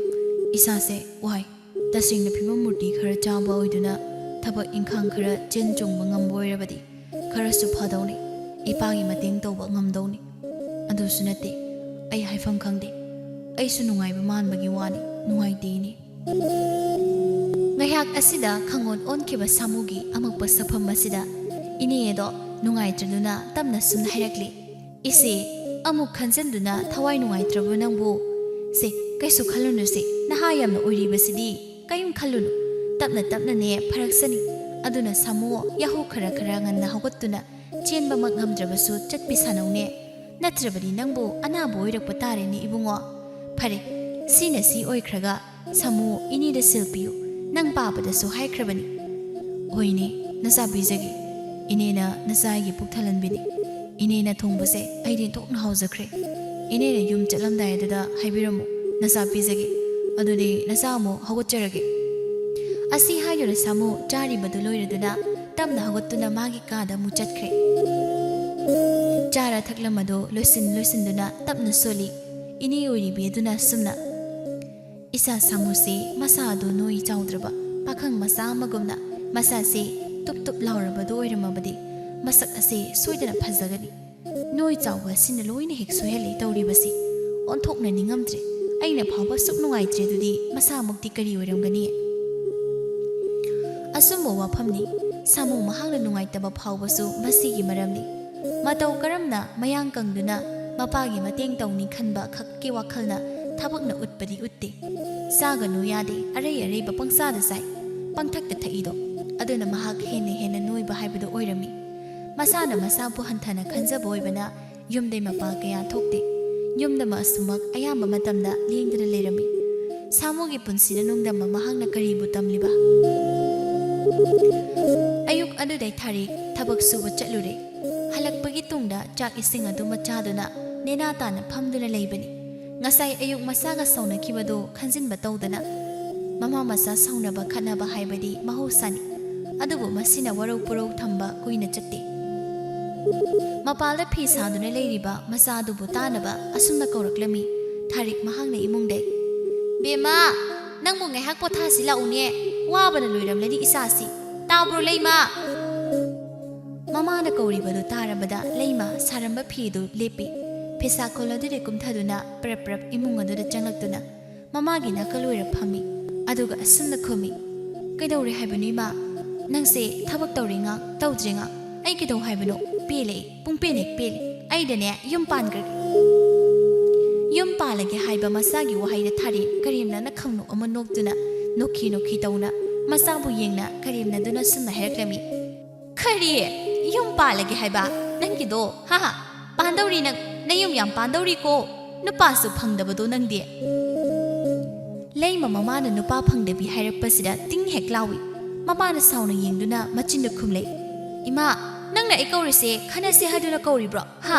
ꯏꯁꯥꯁꯦ ꯋꯥꯏ꯫ ꯇꯁꯦꯡꯅ ꯐꯤꯕꯝ ꯃꯨꯔꯇꯤ ꯈꯔ ꯆꯥꯕ ꯑꯣꯏꯗꯨꯅ ꯊꯕꯛ ꯏꯪꯈꯥꯡ ꯈꯔ ꯆꯦꯟ ꯆꯣꯡꯕ ꯉꯝꯕ ꯑꯣꯏꯔꯕꯗꯤ ꯈꯔꯁꯨ ꯐꯗꯧꯅꯤ꯫ ꯏꯄꯥꯒꯤ ꯃꯇꯦꯡ ꯇꯧꯕ ꯉꯝꯗꯧꯅꯤ꯫ ꯑꯗꯨꯁꯨ ꯅꯠꯇꯦ꯫ ꯑꯩ ꯍꯥꯏꯐꯝ ꯈꯪꯗꯦ꯫ ꯑꯩꯁꯨ ꯅꯨꯡꯉꯥꯏꯕ ꯃꯥꯟꯕꯒꯤ ꯋꯥꯅꯤ꯫ ꯅꯨꯡꯉꯥꯏꯇꯦ, ꯏꯅꯦ꯫" ꯉꯥꯏꯍꯥꯛ ꯑꯁꯤꯗ ꯈꯪꯑꯣꯟ ꯑꯣꯟꯈꯤꯕ ꯁꯥꯃꯨꯒꯤ ꯑꯃꯛꯄ ꯁꯛꯐꯝ ꯑꯁꯤꯗ ꯏꯅꯦ ꯑꯗꯣ ꯅꯨꯡꯉꯥꯏꯇ꯭ꯔꯗꯨꯅ ꯇꯞꯅ ꯁꯨꯝ ꯍꯥꯏꯔꯛꯂꯤ, "ꯏꯆꯦ, ꯑꯃꯨꯛ ꯈꯟꯖꯤꯟꯗꯨꯅ ꯊꯋꯥꯏ ꯅꯨꯡꯉꯥꯏꯇ꯭ꯔꯕꯣ ꯅꯪꯕꯨ? ꯁꯦ, ꯀꯩꯁꯨ ꯈꯜꯂꯨꯅꯨꯁꯦ, ꯅꯍꯥ ꯌꯥꯝꯅ ꯑꯣꯏꯔꯤꯕꯁꯤꯗꯤ꯫ ꯀꯔꯤꯝ ꯈꯜꯂꯨꯅꯨ꯫ ꯇꯞꯅ ꯇꯞꯅꯅꯦ ꯐꯔꯛꯁꯅꯤ꯫ ꯑꯗꯨꯅ ꯁꯥꯃꯨ, ꯌꯥꯍꯧ ꯈꯔ ꯈꯔ ꯉꯟꯅ ꯍꯧꯒꯠꯇꯨꯅ ꯆꯦꯟꯕꯃꯛ ꯉꯝꯗ꯭ꯔꯕꯁꯨ ꯆꯠꯄꯤ ꯁꯥꯟꯅꯧꯅꯦ꯫ ꯅꯠꯇ꯭ꯔꯕꯗꯤ ꯅꯪꯕꯨ ꯑꯅꯥꯕ ꯑꯣꯏꯔꯛꯄ ꯇꯥꯔꯦꯅꯦ ꯏꯕꯨꯡꯉꯣ꯫ ꯐꯔꯦ, ꯁꯤꯅ ꯁꯤ ꯑꯣꯏꯈ꯭ꯔꯒ ꯁꯥꯃꯨ, ꯏꯅꯦꯗ ꯁꯤꯜ ꯄꯤꯌꯨ꯫ ꯅꯪ ꯄꯥꯕꯗꯁꯨ ꯍꯥꯏꯈ꯭ꯔꯕꯅꯤ꯫" "ꯍꯣꯏꯅꯦ, ꯅꯆꯥ ꯄꯤꯖꯒꯦ꯫ ꯏꯅꯦꯅ ꯅꯆꯥ ꯑꯩꯒꯤ ꯄꯨꯛ ꯊꯜꯍꯟꯕꯤꯅꯤ꯫ ꯏꯅꯦꯅ ꯊꯣꯡꯕꯁꯦ ꯑꯩꯗꯤ ꯊꯣꯛꯅ ꯍꯥꯎꯖꯈ꯭ꯔꯦ꯫ ꯏꯅꯦꯅ ꯌꯨꯝ ꯆꯠꯂꯝꯗꯥꯏꯗꯨꯗ ꯍꯥꯏꯕꯤꯔꯝꯃꯨ, ꯅꯆꯥ ꯄꯤꯖꯒꯦ꯫ ꯑꯗꯨꯗꯤ ꯅꯆꯥ ꯑꯃꯨꯛ ꯍꯧꯒꯠꯆꯔꯒꯦ꯫" ꯑꯁꯤ ꯍꯥꯏꯗꯨꯅ ꯁꯥꯃꯨ ꯆꯥꯔꯤꯕꯗꯨ ꯂꯣꯏꯔꯗꯨꯅ ꯇꯞꯅ ꯍꯧꯒꯠꯇꯨꯅ ꯃꯥꯒꯤ ꯀꯥꯗ ꯑꯃꯨꯛ ꯆꯠꯈ꯭ꯔꯦ꯫ ꯆꯥꯔ ꯊꯛꯂꯝꯕꯗꯨ ꯂꯣꯏꯁꯤꯟ ꯂꯣꯏꯁꯤꯟꯗꯨꯅ ꯇꯞꯅ ꯁꯣꯜꯂꯤ꯫ ꯏꯅꯦ ꯑꯣꯏꯔꯤꯕꯤ ꯑꯗꯨꯅ ꯁꯨꯝꯅ, "ꯏꯆꯥ ꯁꯥꯃꯨꯁꯤ ꯃꯁꯥ ꯑꯗꯨ ꯅꯣꯏ ꯆꯥꯎꯗ꯭ꯔꯕ ꯄꯥꯈꯪ ꯃꯆꯥ ꯑꯃꯒꯨꯝꯅ ꯃꯁꯥꯁꯤ ꯇꯨꯞ ꯇꯨꯞ ꯂꯥꯎꯔꯕꯗꯨ ꯑꯣꯏꯔꯝꯃꯕꯗꯤ ꯃꯁꯛ ꯑꯁꯤ ꯁꯣꯏꯗꯅ ꯐꯖꯒꯅꯤ꯫ ꯅꯣꯏ ꯆꯥꯎꯕ ꯑꯁꯤꯅ ꯂꯣꯏꯅ ꯍꯦꯛ ꯁꯣꯏꯍꯜꯂꯤ ꯇꯧꯔꯤꯕꯁꯤ꯫ ꯑꯣꯟꯊꯣꯛꯅ ꯅꯤꯡꯉꯝꯗ꯭ꯔꯦ꯫ ꯑꯩꯅ ꯐꯥꯎꯕ ꯁꯨꯛ ꯅꯨꯡꯉꯥꯏꯇ꯭ꯔꯦ, ꯑꯗꯨꯗꯤ ꯃꯁꯥꯃꯛꯇꯤ ꯀꯔꯤ ꯑꯣꯏꯔꯝꯒꯅꯤ?" ꯑꯆꯨꯝꯕ ꯋꯥꯐꯝꯅꯤ꯫ ꯁꯥꯃꯨ ꯃꯍꯥꯛꯅ ꯅꯨꯡꯉꯥꯏꯇꯕ ꯐꯥꯎꯕꯁꯨ ꯃꯁꯤꯒꯤ ꯃꯔꯝꯅꯤ꯫ ꯃꯇꯧ ꯀꯔꯝꯅ ꯃꯌꯥꯡ ꯀꯪꯗꯨꯅ ꯃꯄꯥꯒꯤ ꯃꯇꯦꯡ ꯇꯧꯅꯤ ꯈꯟꯕ ꯈꯛꯀꯤ ꯋꯥꯈꯜꯅ ꯊꯕꯛꯅ ꯎꯠꯄꯗꯤ ꯎꯠꯇꯦ꯫ ꯆꯥꯒꯅꯨ ꯌꯥꯗꯦ, ꯑꯔꯩ ꯑꯔꯩꯕ ꯄꯪꯆꯥꯗ ꯆꯥꯏ, ꯄꯪꯊꯛꯇ ꯊꯛꯏꯗꯣ꯫ ꯑꯗꯨꯅ ꯃꯍꯥꯛ ꯍꯦꯟꯅ ꯍꯦꯟꯅ ꯅꯣꯏꯕ ꯍꯥꯏꯕꯗꯨ ꯑꯣꯏꯔꯝꯃꯤ꯫ ꯃꯁꯥꯅ ꯃꯁꯥꯕꯨ ꯍꯟꯊꯅ ꯈꯟꯖꯕ ꯑꯣꯏꯕꯅ ꯌꯨꯝꯗꯩ ꯃꯄꯥ ꯀꯌꯥ ꯊꯣꯛꯇꯦ꯫ ꯌꯨꯝꯗ ꯑꯁꯨꯃꯛ ꯑꯌꯥꯝꯕ ꯃꯇꯝꯗ ꯂꯦꯡꯗꯅ ꯂꯩꯔꯝꯃꯤ꯫ ꯁꯥꯃꯨꯒꯤ ꯄꯨꯟꯁꯤꯗ ꯅꯣꯡꯗꯝꯕ ꯃꯍꯥꯛꯅ ꯀꯔꯤꯕꯨ ꯇꯝꯂꯤꯕ? ꯑꯌꯨꯛ ꯑꯗꯨꯗꯩ ꯊꯥꯔꯤ ꯊꯕꯛ ꯁꯨꯕ ꯆꯠꯂꯨꯔꯦ꯫ ꯍꯜꯂꯛꯄꯒꯤ ꯇꯨꯡꯗ ꯆꯥꯛ ꯏꯁꯤꯡ ꯑꯗꯨꯃ ꯆꯥꯗꯨꯅ ꯅꯦꯅꯥ ꯇꯥꯅ ꯐꯝꯗꯨꯅ ꯂꯩꯕꯅꯤ꯫ ꯉꯁꯥꯏ ꯑꯌꯨꯛ ꯃꯆꯥꯒ ꯁꯥꯎꯅꯈꯤꯕꯗꯨ ꯈꯟꯖꯤꯟꯕ ꯇꯧꯗꯅ꯫ ꯃꯃꯥ ꯃꯆꯥ ꯁꯥꯎꯅꯕ ꯈꯠꯅꯕ ꯍꯥꯏꯕꯗꯤ ꯃꯍꯧꯁꯥꯅꯤ꯫ ꯑꯗꯨꯕꯨ ꯃꯁꯤꯅ ꯋꯥꯔꯧ ꯄꯨꯔꯧ ꯊꯝꯕ ꯀꯨꯏꯅ ꯆꯠꯇꯦ꯫ ꯃꯄꯥꯜꯗ ꯐꯤ ꯁꯥꯗꯨꯅ ꯂꯩꯔꯤꯕ ꯃꯆꯥꯗꯨꯕꯨ ꯇꯥꯅꯕ ꯑꯁꯨꯝꯅ ꯀꯧꯔꯛꯂꯝꯃꯤ꯫ ꯊꯥꯔꯤꯛ ꯃꯍꯥꯛꯅ ꯏꯃꯨꯡꯗꯩ, "ꯕꯦꯝꯃ, ꯅꯪꯕꯨ ꯉꯥꯏꯍꯥꯛ ꯄꯣꯊꯥꯁꯤ ꯂꯥꯛꯎꯅꯦ, ꯋꯥꯕꯅ ꯂꯣꯏꯔꯝꯂꯅꯤ ꯏꯆꯥꯁꯤ꯫ ꯇꯥꯕ꯭ꯔꯣ ꯂꯩꯃ?" ꯃꯃꯥꯅ ꯀꯧꯔꯤꯕꯗꯨ ꯇꯥꯔꯕꯗ ꯂꯩꯃ ꯁꯥꯔꯝꯕ ꯐꯤꯗꯨ ꯂꯦꯞꯄꯤ꯫ ꯐꯤꯁꯥ ꯀꯣꯜ ꯑꯗꯨꯗꯒꯤ ꯀꯨꯝꯊꯗꯨꯅ ꯄ꯭ꯔꯞ ꯄ꯭ꯔꯞ ꯏꯃꯨꯡ ꯑꯗꯨꯗ ꯆꯪꯂꯛꯇꯨꯅ ꯃꯃꯥꯒꯤ ꯅꯥꯀꯜ ꯑꯣꯏꯔ ꯐꯝꯃꯤ꯫ ꯑꯗꯨꯒ ꯑꯁꯨꯝꯅ ꯈꯨꯝꯃꯤ, "ꯀꯩꯗꯧꯔꯦ ꯍꯥꯏꯕꯅꯣ ꯏꯃꯥ? ꯅꯪꯁꯦ ꯊꯕꯛ ꯇꯧꯔꯤꯉꯥ ꯇꯧꯗ꯭ꯔꯤꯉꯥ ꯑꯩ ꯀꯩꯗꯧ ꯍꯥꯏꯕꯅꯣ? ꯄꯦꯜꯂꯦ, ꯄꯨꯡ ꯄꯦꯟ ꯍꯦꯛ ꯄꯦꯜꯂꯦ꯫ ꯑꯩꯗꯅꯦ ꯌꯨꯝ ꯄꯥꯟꯈ꯭ꯔꯒꯦ꯫" ꯌꯨꯝ ꯄꯥꯜꯂꯒꯦ ꯍꯥꯏꯕ ꯃꯆꯥꯒꯤ ꯋꯥꯍꯩꯗ ꯊꯥꯔꯦ ꯀꯔꯦꯝꯅ ꯈꯪꯅꯣꯛ ꯑꯃ ꯅꯣꯛꯇꯨꯅ ꯅꯣꯛꯈꯤ ꯅꯣꯛꯈꯤ ꯇꯧꯅ ꯃꯆꯥꯕꯨ ꯌꯦꯡꯅ ꯀꯔꯦꯝꯅꯗꯨꯅ ꯁꯨꯝꯅ ꯍꯥꯏꯔꯛꯂꯝꯃꯤ, "ꯀꯔꯤ? ꯌꯨꯝ ꯄꯥꯜꯂꯒꯦ ꯍꯥꯏꯕ? ꯅꯪꯒꯤꯗꯣ? ꯍꯥ? ꯄꯥꯟꯗꯧꯔꯤ ꯅꯪ? ꯅꯌꯨꯝ ꯌꯥꯝ ꯄꯥꯟꯗꯧꯔꯤꯀꯣ? ꯅꯨꯄꯥꯁꯨ ꯐꯪꯗꯕꯗꯣ ꯅꯪꯗꯤ?" ꯂꯩꯃ ꯃꯃꯥꯅ ꯅꯨꯄꯥ ꯐꯪꯗꯕꯤ ꯍꯥꯏꯔꯛꯄꯁꯤꯗ ꯇꯤꯡ ꯍꯦꯛ ꯂꯥꯎꯏ꯫ ꯃꯃꯥꯅ ꯁꯥꯎꯅ ꯌꯦꯡꯗꯨꯅ ꯃꯆꯤꯟꯗ ꯈꯨꯝꯂꯩ, "ꯏꯃꯥ, ꯅꯪꯅ ꯑꯩ ꯀꯧꯔꯤꯁꯦ ꯈꯟꯅꯁꯦ ꯍꯥꯏꯗꯨꯅ ꯀꯧꯔꯤꯕ꯭ꯔꯣ? ꯍꯥ?"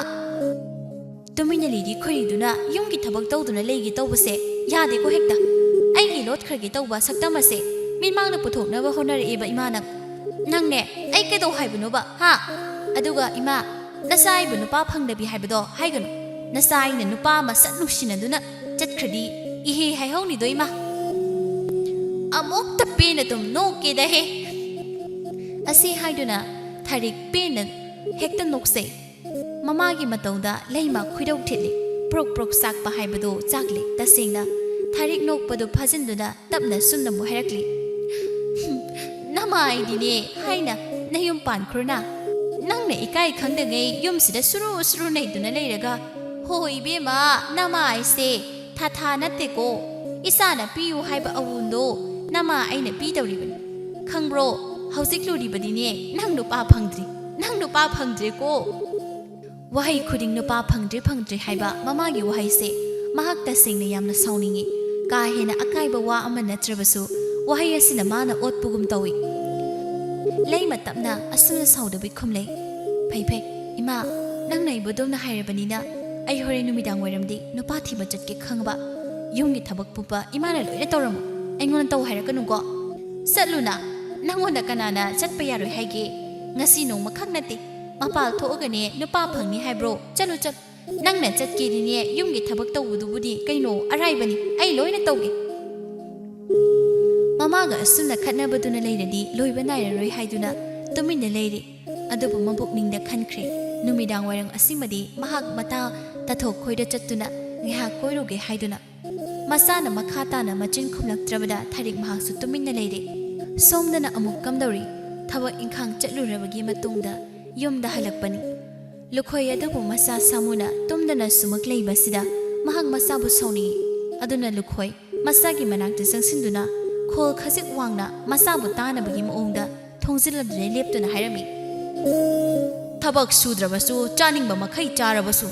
ꯇꯨꯃꯤꯟꯅ ꯂꯤꯔꯤ ꯈꯣꯏꯔꯤꯗꯨꯅ ꯌꯨꯝꯒꯤ ꯊꯕꯛ ꯇꯧꯗꯨꯅ ꯂꯩꯒꯦ ꯇꯧꯕꯁꯦ ꯌꯥꯗꯦꯀꯣ ꯍꯦꯛꯇ꯫ ꯑꯩꯒꯤ ꯂꯣꯠꯈ꯭ꯔꯒꯦ ꯇꯧꯕ ꯁꯛꯇꯝ ꯑꯁꯦ ꯃꯤꯠꯃꯥꯡꯗ ꯄꯨꯊꯣꯛꯅꯕ ꯍꯣꯠꯅꯔꯛꯑꯦꯕ ꯏꯃꯥ ꯅꯪ꯫ ꯅꯪꯅꯦ ꯑꯩ ꯀꯩꯗꯧ ꯍꯥꯏꯕꯅꯣꯕ, ꯍꯥ? ꯑꯗꯨꯒ ꯏꯃꯥ, ꯅꯆꯥ ꯑꯩꯕꯨ ꯅꯨꯄꯥ ꯐꯪꯗꯕꯤ ꯍꯥꯏꯕꯗꯣ ꯍꯥꯏꯒꯅꯨ꯫ ꯅꯆꯥ ꯑꯩꯅ ꯅꯨꯄꯥ ꯑꯃ ꯁꯠ ꯅꯨꯡꯁꯤꯅꯗꯨꯅ ꯆꯠꯈ꯭ꯔꯗꯤ ꯏꯍꯦ ꯍꯥꯏꯍꯧꯅꯤꯗꯣ ꯏꯃꯥ꯫ ꯑꯃꯨꯛꯇ ꯄꯦꯟꯅ ꯑꯗꯨꯝ ꯅꯣꯛꯀꯦꯗ ꯍꯦ꯫ ꯑꯁꯤ ꯍꯥꯏꯗꯨꯅ ꯊꯥꯔꯤꯛ ꯄꯦꯟꯅ ꯍꯦꯛꯇ ꯅꯣꯛꯆꯩ꯫ ꯃꯃꯥꯒꯤ ꯃꯇꯧꯗ ꯂꯩꯃ ꯈꯣꯏꯗꯧ ꯊꯤꯠꯂꯤ꯫ ꯄ꯭ꯔꯣꯛ ꯄ꯭ꯔꯣꯛ ꯆꯥꯛꯄ ꯍꯥꯏꯕꯗꯨ ꯆꯥꯛꯂꯤ꯫ ꯇꯁꯦꯡꯅ ꯊꯥꯔꯤꯛ ꯅꯣꯛꯄꯗꯨ ꯐꯥꯖꯤꯟꯗꯨꯅ ꯇꯞꯅ ꯁꯨꯝꯅ ꯑꯃꯨꯛ ꯍꯥꯏꯔꯛꯂꯤ, "ꯅꯃꯥꯏꯗꯤꯅꯦ ꯍꯥꯏꯅ ꯅꯌꯨꯝ ꯄꯥꯟꯈ꯭ꯔꯣꯅ꯫ ꯅꯪꯅ ꯏꯀꯥꯏ ꯈꯪꯗꯉꯩ ꯌꯨꯝꯁꯤꯗ ꯁꯨꯔꯨ ꯁꯨꯔꯨ ꯅꯩꯗꯨꯅ ꯂꯩꯔꯒ, ꯍꯣ ꯏꯕꯦꯝꯃ, ꯅꯃꯥꯏꯁꯦ ꯊꯥ ꯊꯥ ꯅꯠꯇꯦꯀꯣ꯫ ꯏꯆꯥꯅ ꯄꯤꯌꯨ ꯍꯥꯏꯕ ꯑꯋꯨꯟꯗꯣ ꯅꯃꯥ ꯑꯩꯅ ꯄꯤꯗꯧꯔꯤꯕꯅꯤ꯫ ꯈꯪꯕ꯭ꯔꯣ? ꯍꯧꯖꯤꯛ ꯂꯨꯔꯤꯕꯗꯤꯅꯦ ꯅꯪ ꯅꯨꯄꯥ ꯐꯪꯗ꯭ꯔꯤ, ꯅꯪ ꯅꯨꯄꯥ ꯐꯪꯗ꯭ꯔꯦꯀꯣ꯫" ꯋꯥꯍꯩ ꯈꯨꯗꯤꯡ ꯅꯨꯄꯥ ꯐꯪꯗ꯭ꯔꯤ ꯐꯪꯗ꯭ꯔꯤ ꯍꯥꯏꯕ ꯃꯃꯥꯒꯤ ꯋꯥꯍꯩꯁꯦ ꯃꯍꯥꯛ ꯇꯁꯦꯡꯅ ꯌꯥꯝꯅ ꯁꯥꯎꯅꯤꯡꯏ꯫ ꯀꯥ ꯍꯦꯟꯅ ꯑꯀꯥꯏꯕ ꯋꯥ ꯑꯃ ꯅꯠꯇ꯭ꯔꯕꯁꯨ ꯋꯥꯍꯩ ꯑꯁꯤꯅ ꯃꯥꯅ ꯑꯣꯠꯄꯒꯨꯝ ꯇꯧꯏ꯫ ꯂꯩꯃ ꯇꯞꯅ ꯑꯁꯨꯝꯅ ꯁꯥꯎꯗꯕꯤ ꯈꯨꯝꯂꯩ, "ꯐꯩ ꯐꯩ, ꯏꯃꯥ, ꯅꯪꯅ ꯑꯩꯕꯨ ꯑꯗꯨꯝꯅ ꯍꯥꯏꯔꯕꯅꯤꯅ ꯑꯩ ꯍꯣꯔꯦꯟ ꯅꯨꯃꯤꯗꯥꯡ ꯋꯥꯏꯔꯝꯗꯤ ꯅꯨꯄꯥ ꯊꯤꯕ ꯆꯠꯀꯦ ꯈꯪꯕ꯫ ꯌꯨꯝꯒꯤ ꯊꯕꯛ ꯄꯨꯝꯕ ꯏꯃꯥꯅ ꯂꯣꯏꯅ ꯇꯧꯔꯝꯃꯣ꯫ ꯑꯩꯉꯣꯟꯗ ꯇꯧ ꯍꯥꯏꯔꯛꯀꯅꯨꯀꯣ꯫ ꯆꯠꯂꯨꯅ, ꯅꯪꯉꯣꯟꯗ ꯀꯅꯥꯅ ꯆꯠꯄ ꯌꯥꯔꯣꯏ ꯍꯥꯏꯒꯦ? ꯉꯁꯤ ꯅꯣꯡꯃꯈꯛ ꯅꯠꯇꯦ, ꯃꯄꯥꯜ ꯊꯣꯛꯑꯒꯅꯦ ꯅꯨꯄꯥ ꯐꯪꯅꯤ ꯍꯥꯏꯕ꯭ꯔꯣ? ꯆꯠꯂꯨ, ꯆꯠ꯫ ꯅꯪꯅ ꯆꯠꯀꯦꯗꯤꯅꯦ, ꯌꯨꯝꯒꯤ ꯊꯕꯛ ꯇꯧꯕꯗꯨꯕꯨꯗꯤ ꯀꯩꯅꯣ, ꯑꯔꯥꯏꯕꯅꯤ, ꯑꯩ ꯂꯣꯏꯅ ꯇꯧꯒꯦ꯫ ꯃꯃꯥꯒ ꯑꯁꯨꯝꯅ ꯈꯠꯅꯕꯗꯨꯅ ꯂꯩꯔꯗꯤ ꯂꯣꯏꯕ ꯅꯥꯏꯔꯔꯣꯏ ꯍꯥꯏꯗꯨꯅ ꯇꯨꯃꯤꯟꯅ ꯂꯩꯔꯤ꯫ ꯑꯗꯨꯕꯨ ꯃꯄꯨꯛꯅꯤꯡꯗ ꯈꯟꯈ꯭ꯔꯦ, ꯅꯨꯃꯤꯗꯥꯡ ꯋꯥꯏꯔꯝ ꯑꯁꯤꯃꯗꯤ ꯃꯍꯥꯛ ꯃꯇꯥ ꯇꯥꯊꯣꯛ ꯈꯣꯏꯗ ꯆꯠꯇꯨꯅ ꯉꯥꯏꯍꯥꯛ ꯀꯣꯏꯔꯨꯒꯦ ꯍꯥꯏꯗꯨꯅ꯫ ꯃꯆꯥꯅ ꯃꯈꯥ ꯇꯥꯅ ꯃꯆꯤꯟ ꯈꯨꯝꯂꯛꯇ꯭ꯔꯕꯗ ꯊꯥꯔꯤꯛ ꯃꯍꯥꯛꯁꯨ ꯇꯨꯃꯤꯟꯅ ꯂꯩꯔꯦ꯫ ꯁꯣꯝꯗꯅ ꯑꯃꯨꯛ ꯀꯝꯗꯧꯔꯤ? ꯊꯕꯛ ꯏꯪꯈꯥꯡ ꯆꯠꯂꯨꯔꯕꯒꯤ ꯃꯇꯨꯡꯗ ꯌꯨꯝꯗ ꯍꯜꯂꯛꯄꯅꯤ꯫ ꯂꯨꯈꯣꯏ ꯑꯗꯨꯕꯨ ꯃꯆꯥ ꯁꯥꯃꯨꯅ ꯇꯨꯝꯗꯅ ꯁꯨꯃꯛ ꯂꯩꯕꯁꯤꯗ ꯃꯍꯥꯛ ꯃꯆꯥꯕꯨ ꯁꯥꯎꯅꯤꯡꯏ꯫ ꯑꯗꯨꯅ ꯂꯨꯈꯣꯏ ꯃꯆꯥꯒꯤ ꯃꯅꯥꯛꯇ ꯆꯪꯁꯤꯟꯗꯨꯅ ꯈꯣꯜ ꯈꯖꯤꯛ ꯋꯥꯡꯅ ꯃꯆꯥꯕꯨ ꯇꯥꯅꯕꯒꯤ ꯃꯑꯣꯡꯗ ꯊꯣꯡꯖꯤꯜ ꯑꯗꯨꯗ ꯂꯦꯞꯇꯨꯅ ꯍꯥꯏꯔꯝꯃꯤ, "ꯊꯕꯛ ꯁꯨꯗ꯭ꯔꯕꯁꯨ, ꯆꯥꯅꯤꯡꯕ ꯃꯈꯩ ꯆꯥꯔꯕꯁꯨ,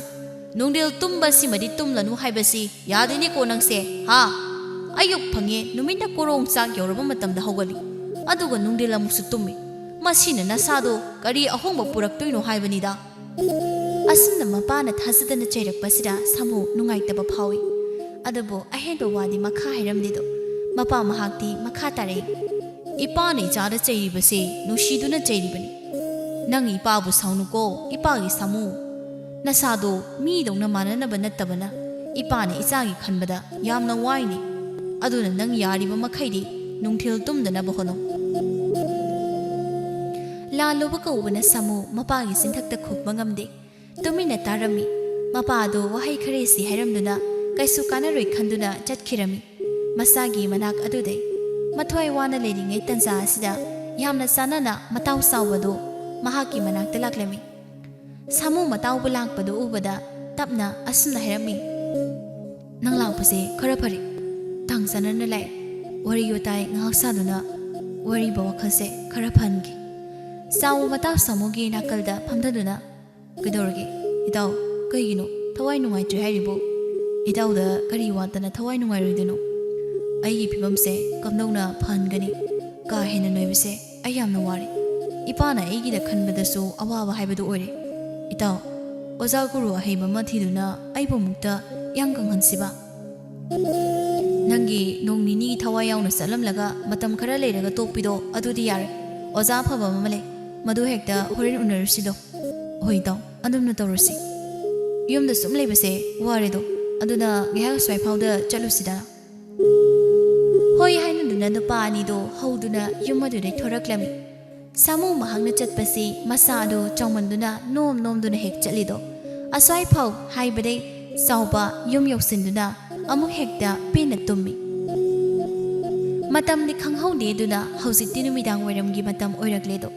ꯅꯨꯡꯗꯤꯜ ꯇꯨꯝꯕꯁꯤꯃꯗꯤ ꯇꯨꯝꯂꯅꯨ ꯍꯥꯏꯕꯁꯤ ꯌꯥꯗꯦꯅꯦꯀꯣ ꯅꯪꯁꯦ, ꯍꯥ? ꯑꯌꯨꯛ ꯐꯪꯉꯦ, ꯅꯨꯃꯤꯠꯅ ꯀꯣꯔꯣꯡ ꯆꯥꯛ ꯌꯧꯔꯕ ꯃꯇꯝꯗ ꯍꯧꯒꯠꯂꯤ, ꯑꯗꯨꯒ ꯅꯨꯡꯗꯤꯜ ꯑꯃꯨꯛꯁꯨ ꯇꯨꯝꯃꯤ꯫ ꯃꯁꯤꯅ ꯅꯁꯥꯗꯣ ꯀꯔꯤ ꯑꯍꯣꯡꯕ ꯄꯨꯔꯛꯇꯣꯏꯅꯣ ꯍꯥꯏꯕꯅꯤꯗ"꯫ ꯑꯁꯨꯝꯅ ꯃꯄꯥꯅ ꯊꯥꯖꯗꯅ ꯆꯩꯔꯛꯄꯁꯤꯗ ꯁꯥꯃꯨ ꯅꯨꯡꯉꯥꯏꯇꯕ ꯐꯥꯎꯏ꯫ ꯑꯗꯨꯕꯨ ꯑꯍꯦꯟꯕ ꯋꯥꯗꯤ ꯃꯈꯥ ꯍꯥꯏꯔꯝꯗꯦꯗꯣ꯫ ꯃꯄꯥ ꯃꯍꯥꯛꯇꯤ ꯃꯈꯥ ꯇꯥꯔꯛꯏ, "ꯏꯄꯥꯅ ꯏꯆꯥꯗ ꯆꯩꯔꯤꯕꯁꯦ ꯅꯨꯡꯁꯤꯗꯨꯅ ꯆꯩꯔꯤꯕꯅꯤ꯫ ꯅꯪ ꯏꯄꯥꯕꯨ ꯁꯥꯎꯅꯨꯀꯣ, ꯏꯄꯥꯒꯤ ꯁꯥꯃꯨ꯫ ꯅꯁꯥꯗꯣ ꯃꯤꯗꯧꯅ ꯃꯥꯟꯅꯅꯕ ꯅꯠꯇꯕꯅ ꯏꯄꯥꯅ ꯏꯆꯥꯒꯤ ꯈꯟꯕꯗ ꯌꯥꯝꯅ ꯋꯥꯏꯅꯦ꯫ ꯑꯗꯨꯅ ꯅꯪ ꯌꯥꯔꯤꯕ ꯃꯈꯩꯗꯤ ꯅꯨꯡꯊꯤꯜ ꯇꯨꯝꯗꯅꯕ ꯍꯣꯠꯅꯧ"꯫ ꯂꯥꯜꯂꯨꯕ ꯀꯧꯕꯅ ꯁꯥꯃꯨ ꯃꯄꯥꯒꯤ ꯆꯤꯟꯊꯛꯇ ꯈꯨꯝꯕ ꯉꯝꯗꯦ꯫ ꯇꯨꯃꯤꯟꯅ ꯇꯥꯔꯝꯃꯤ꯫ ꯃꯄꯥ ꯑꯗꯨ ꯋꯥꯍꯩ ꯈꯔꯦꯁꯤ ꯍꯥꯏꯔꯝꯗꯨꯅ ꯀꯩꯁꯨ ꯀꯥꯟꯅꯔꯣꯏ ꯈꯟꯗꯨꯅ ꯆꯠꯈꯤꯔꯝꯃꯤ꯫ ꯃꯆꯥꯒꯤ ꯃꯅꯥꯛ ꯑꯗꯨꯗꯩ ꯃꯊ꯭ꯋꯥꯏ ꯋꯥꯅ ꯂꯩꯔꯤꯉꯩ ꯇꯟꯖꯥ ꯑꯁꯤꯗ ꯌꯥꯝꯅ ꯆꯥꯟꯅꯅ ꯃꯇꯥꯎ ꯆꯥꯎꯕꯗꯨ ꯃꯍꯥꯛꯀꯤ ꯃꯅꯥꯛꯇ ꯂꯥꯛꯂꯝꯃꯤ꯫ ꯁꯥꯃꯨ ꯃꯇꯥꯎꯕꯨ ꯂꯥꯛꯄꯗꯨ ꯎꯕꯗ ꯇꯞꯅ ꯑꯁꯨꯝꯅ ꯍꯥꯏꯔꯝꯃꯤ, "ꯅꯪ ꯂꯥꯛꯄꯁꯦ ꯈꯔ ꯐꯔꯦ꯫ ꯇꯥꯡ ꯆꯥꯟꯅꯅ ꯂꯥꯛꯑꯦ꯫ ꯋꯥꯔꯤ ꯋꯥꯇꯥꯏ ꯉꯥꯏꯍꯥꯛ ꯁꯥꯗꯨꯅ ꯋꯥꯔꯤꯕ ꯋꯥꯈꯜꯁꯦ ꯈꯔ ꯐꯍꯟꯒꯦ"꯫ ꯆꯥꯎꯕ ꯃꯇꯥꯎ ꯁꯥꯃꯨꯒꯤ ꯅꯥꯀꯜꯗ ꯐꯝꯊꯗꯨꯅ, "ꯀꯩꯗꯧꯔꯒꯦ? ꯏꯇꯥꯎ, ꯀꯩꯒꯤꯅꯣ ꯊꯋꯥꯏ ꯅꯨꯡꯉꯥꯏꯇ꯭ꯔꯦ ꯍꯥꯏꯔꯤꯕꯣ? ꯏꯇꯥꯎꯗ ꯀꯔꯤ ꯋꯥꯠꯇꯅ ꯊꯋꯥꯏ ꯅꯨꯡꯉꯥꯏꯔꯣꯏꯗꯣꯏꯅꯣ? ꯑꯩꯒꯤ ꯐꯤꯕꯝꯁꯦ ꯀꯝꯗꯧꯅ ꯐꯍꯟꯒꯅꯤ? ꯀꯥ ꯍꯦꯟꯅ ꯅꯣꯏꯕꯁꯦ ꯑꯩ ꯌꯥꯝꯅ ꯋꯥꯔꯦ꯫ ꯏꯄꯥꯅ ꯑꯩꯒꯤꯗ ꯈꯟꯕꯗꯁꯨ ꯑꯋꯥꯕ ꯍꯥꯏꯕꯗꯨ ꯑꯣꯏꯔꯦ꯫ ꯏꯇꯥꯎ, ꯑꯣꯖꯥ ꯒꯨꯔꯨ ꯑꯍꯩꯕ ꯑꯃ ꯊꯤꯗꯨꯅ ꯑꯩꯕꯨ ꯑꯃꯨꯛꯇ ꯏꯌꯥꯡ ꯀꯪꯍꯟꯁꯤꯕ? ꯅꯪꯒꯤ ꯅꯣꯡ ꯅꯤꯅꯤ ꯊꯋꯥꯏ ꯌꯥꯎꯅ ꯆꯠꯂꯝꯂꯒ ꯃꯇꯝ ꯈꯔ ꯂꯩꯔꯒ ꯇꯣꯛꯄꯤꯗꯣ, ꯑꯗꯨꯗꯤ ꯌꯥꯔꯦ꯫ ꯑꯣꯖꯥ ꯑꯐꯕ ꯑꯃ ꯂꯩ"꯫ ꯃꯗꯨ ꯍꯦꯛꯇ ꯍꯣꯔꯦꯟ ꯎꯅꯔꯨꯁꯤꯗꯣ꯫ ꯍꯣꯏ ꯏꯇꯥꯎ, ꯑꯗꯨꯝꯅ ꯇꯧꯔꯁꯤ꯫ ꯌꯨꯝꯗ ꯁꯨꯝ ꯂꯩꯕꯁꯦ ꯋꯥꯔꯦꯗꯣ, ꯑꯗꯨꯅ ꯉꯥꯏꯍꯥꯛ ꯑꯁ꯭ꯋꯥꯏ ꯐꯥꯎꯗ ꯆꯠꯂꯨꯁꯤꯗ꯫ ꯍꯣꯏ ꯍꯥꯏꯅꯗꯨꯅ ꯅꯨꯄꯥ ꯑꯅꯤꯗꯣ ꯍꯧꯗꯨꯅ ꯌꯨꯝ ꯑꯗꯨꯗꯩ ꯊꯣꯔꯛꯂꯝꯃꯤ꯫ ꯁꯥꯃꯨ ꯃꯍꯥꯛꯅ ꯆꯠꯄꯁꯤ ꯃꯁꯥ ꯑꯗꯨ ꯆꯥꯎꯃꯟꯗꯨꯅ ꯅꯣꯝ ꯅꯣꯝꯗꯨꯅ ꯍꯦꯛ ꯆꯠꯂꯤꯗꯣ꯫ ꯑꯁ꯭ꯋꯥꯏ ꯐꯥꯎ ꯍꯥꯏꯕꯗꯩ ꯆꯥꯎꯕ ꯌꯨꯝ ꯌꯧꯁꯤꯟꯗꯨꯅ ꯑꯃꯨꯛ ꯍꯦꯛꯇ ꯄꯦꯟꯅ ꯇꯨꯝꯃꯤ꯫ ꯃꯇꯝꯗꯤ ꯈꯪꯍꯧꯗꯦ, ꯑꯗꯨꯅ ꯍꯧꯖꯤꯛꯇꯤ ꯅꯨꯃꯤꯗꯥꯡ ꯋꯥꯏꯔꯝꯒꯤ ꯃꯇꯝ ꯑꯣꯏꯔꯛꯂꯦꯗꯣ꯫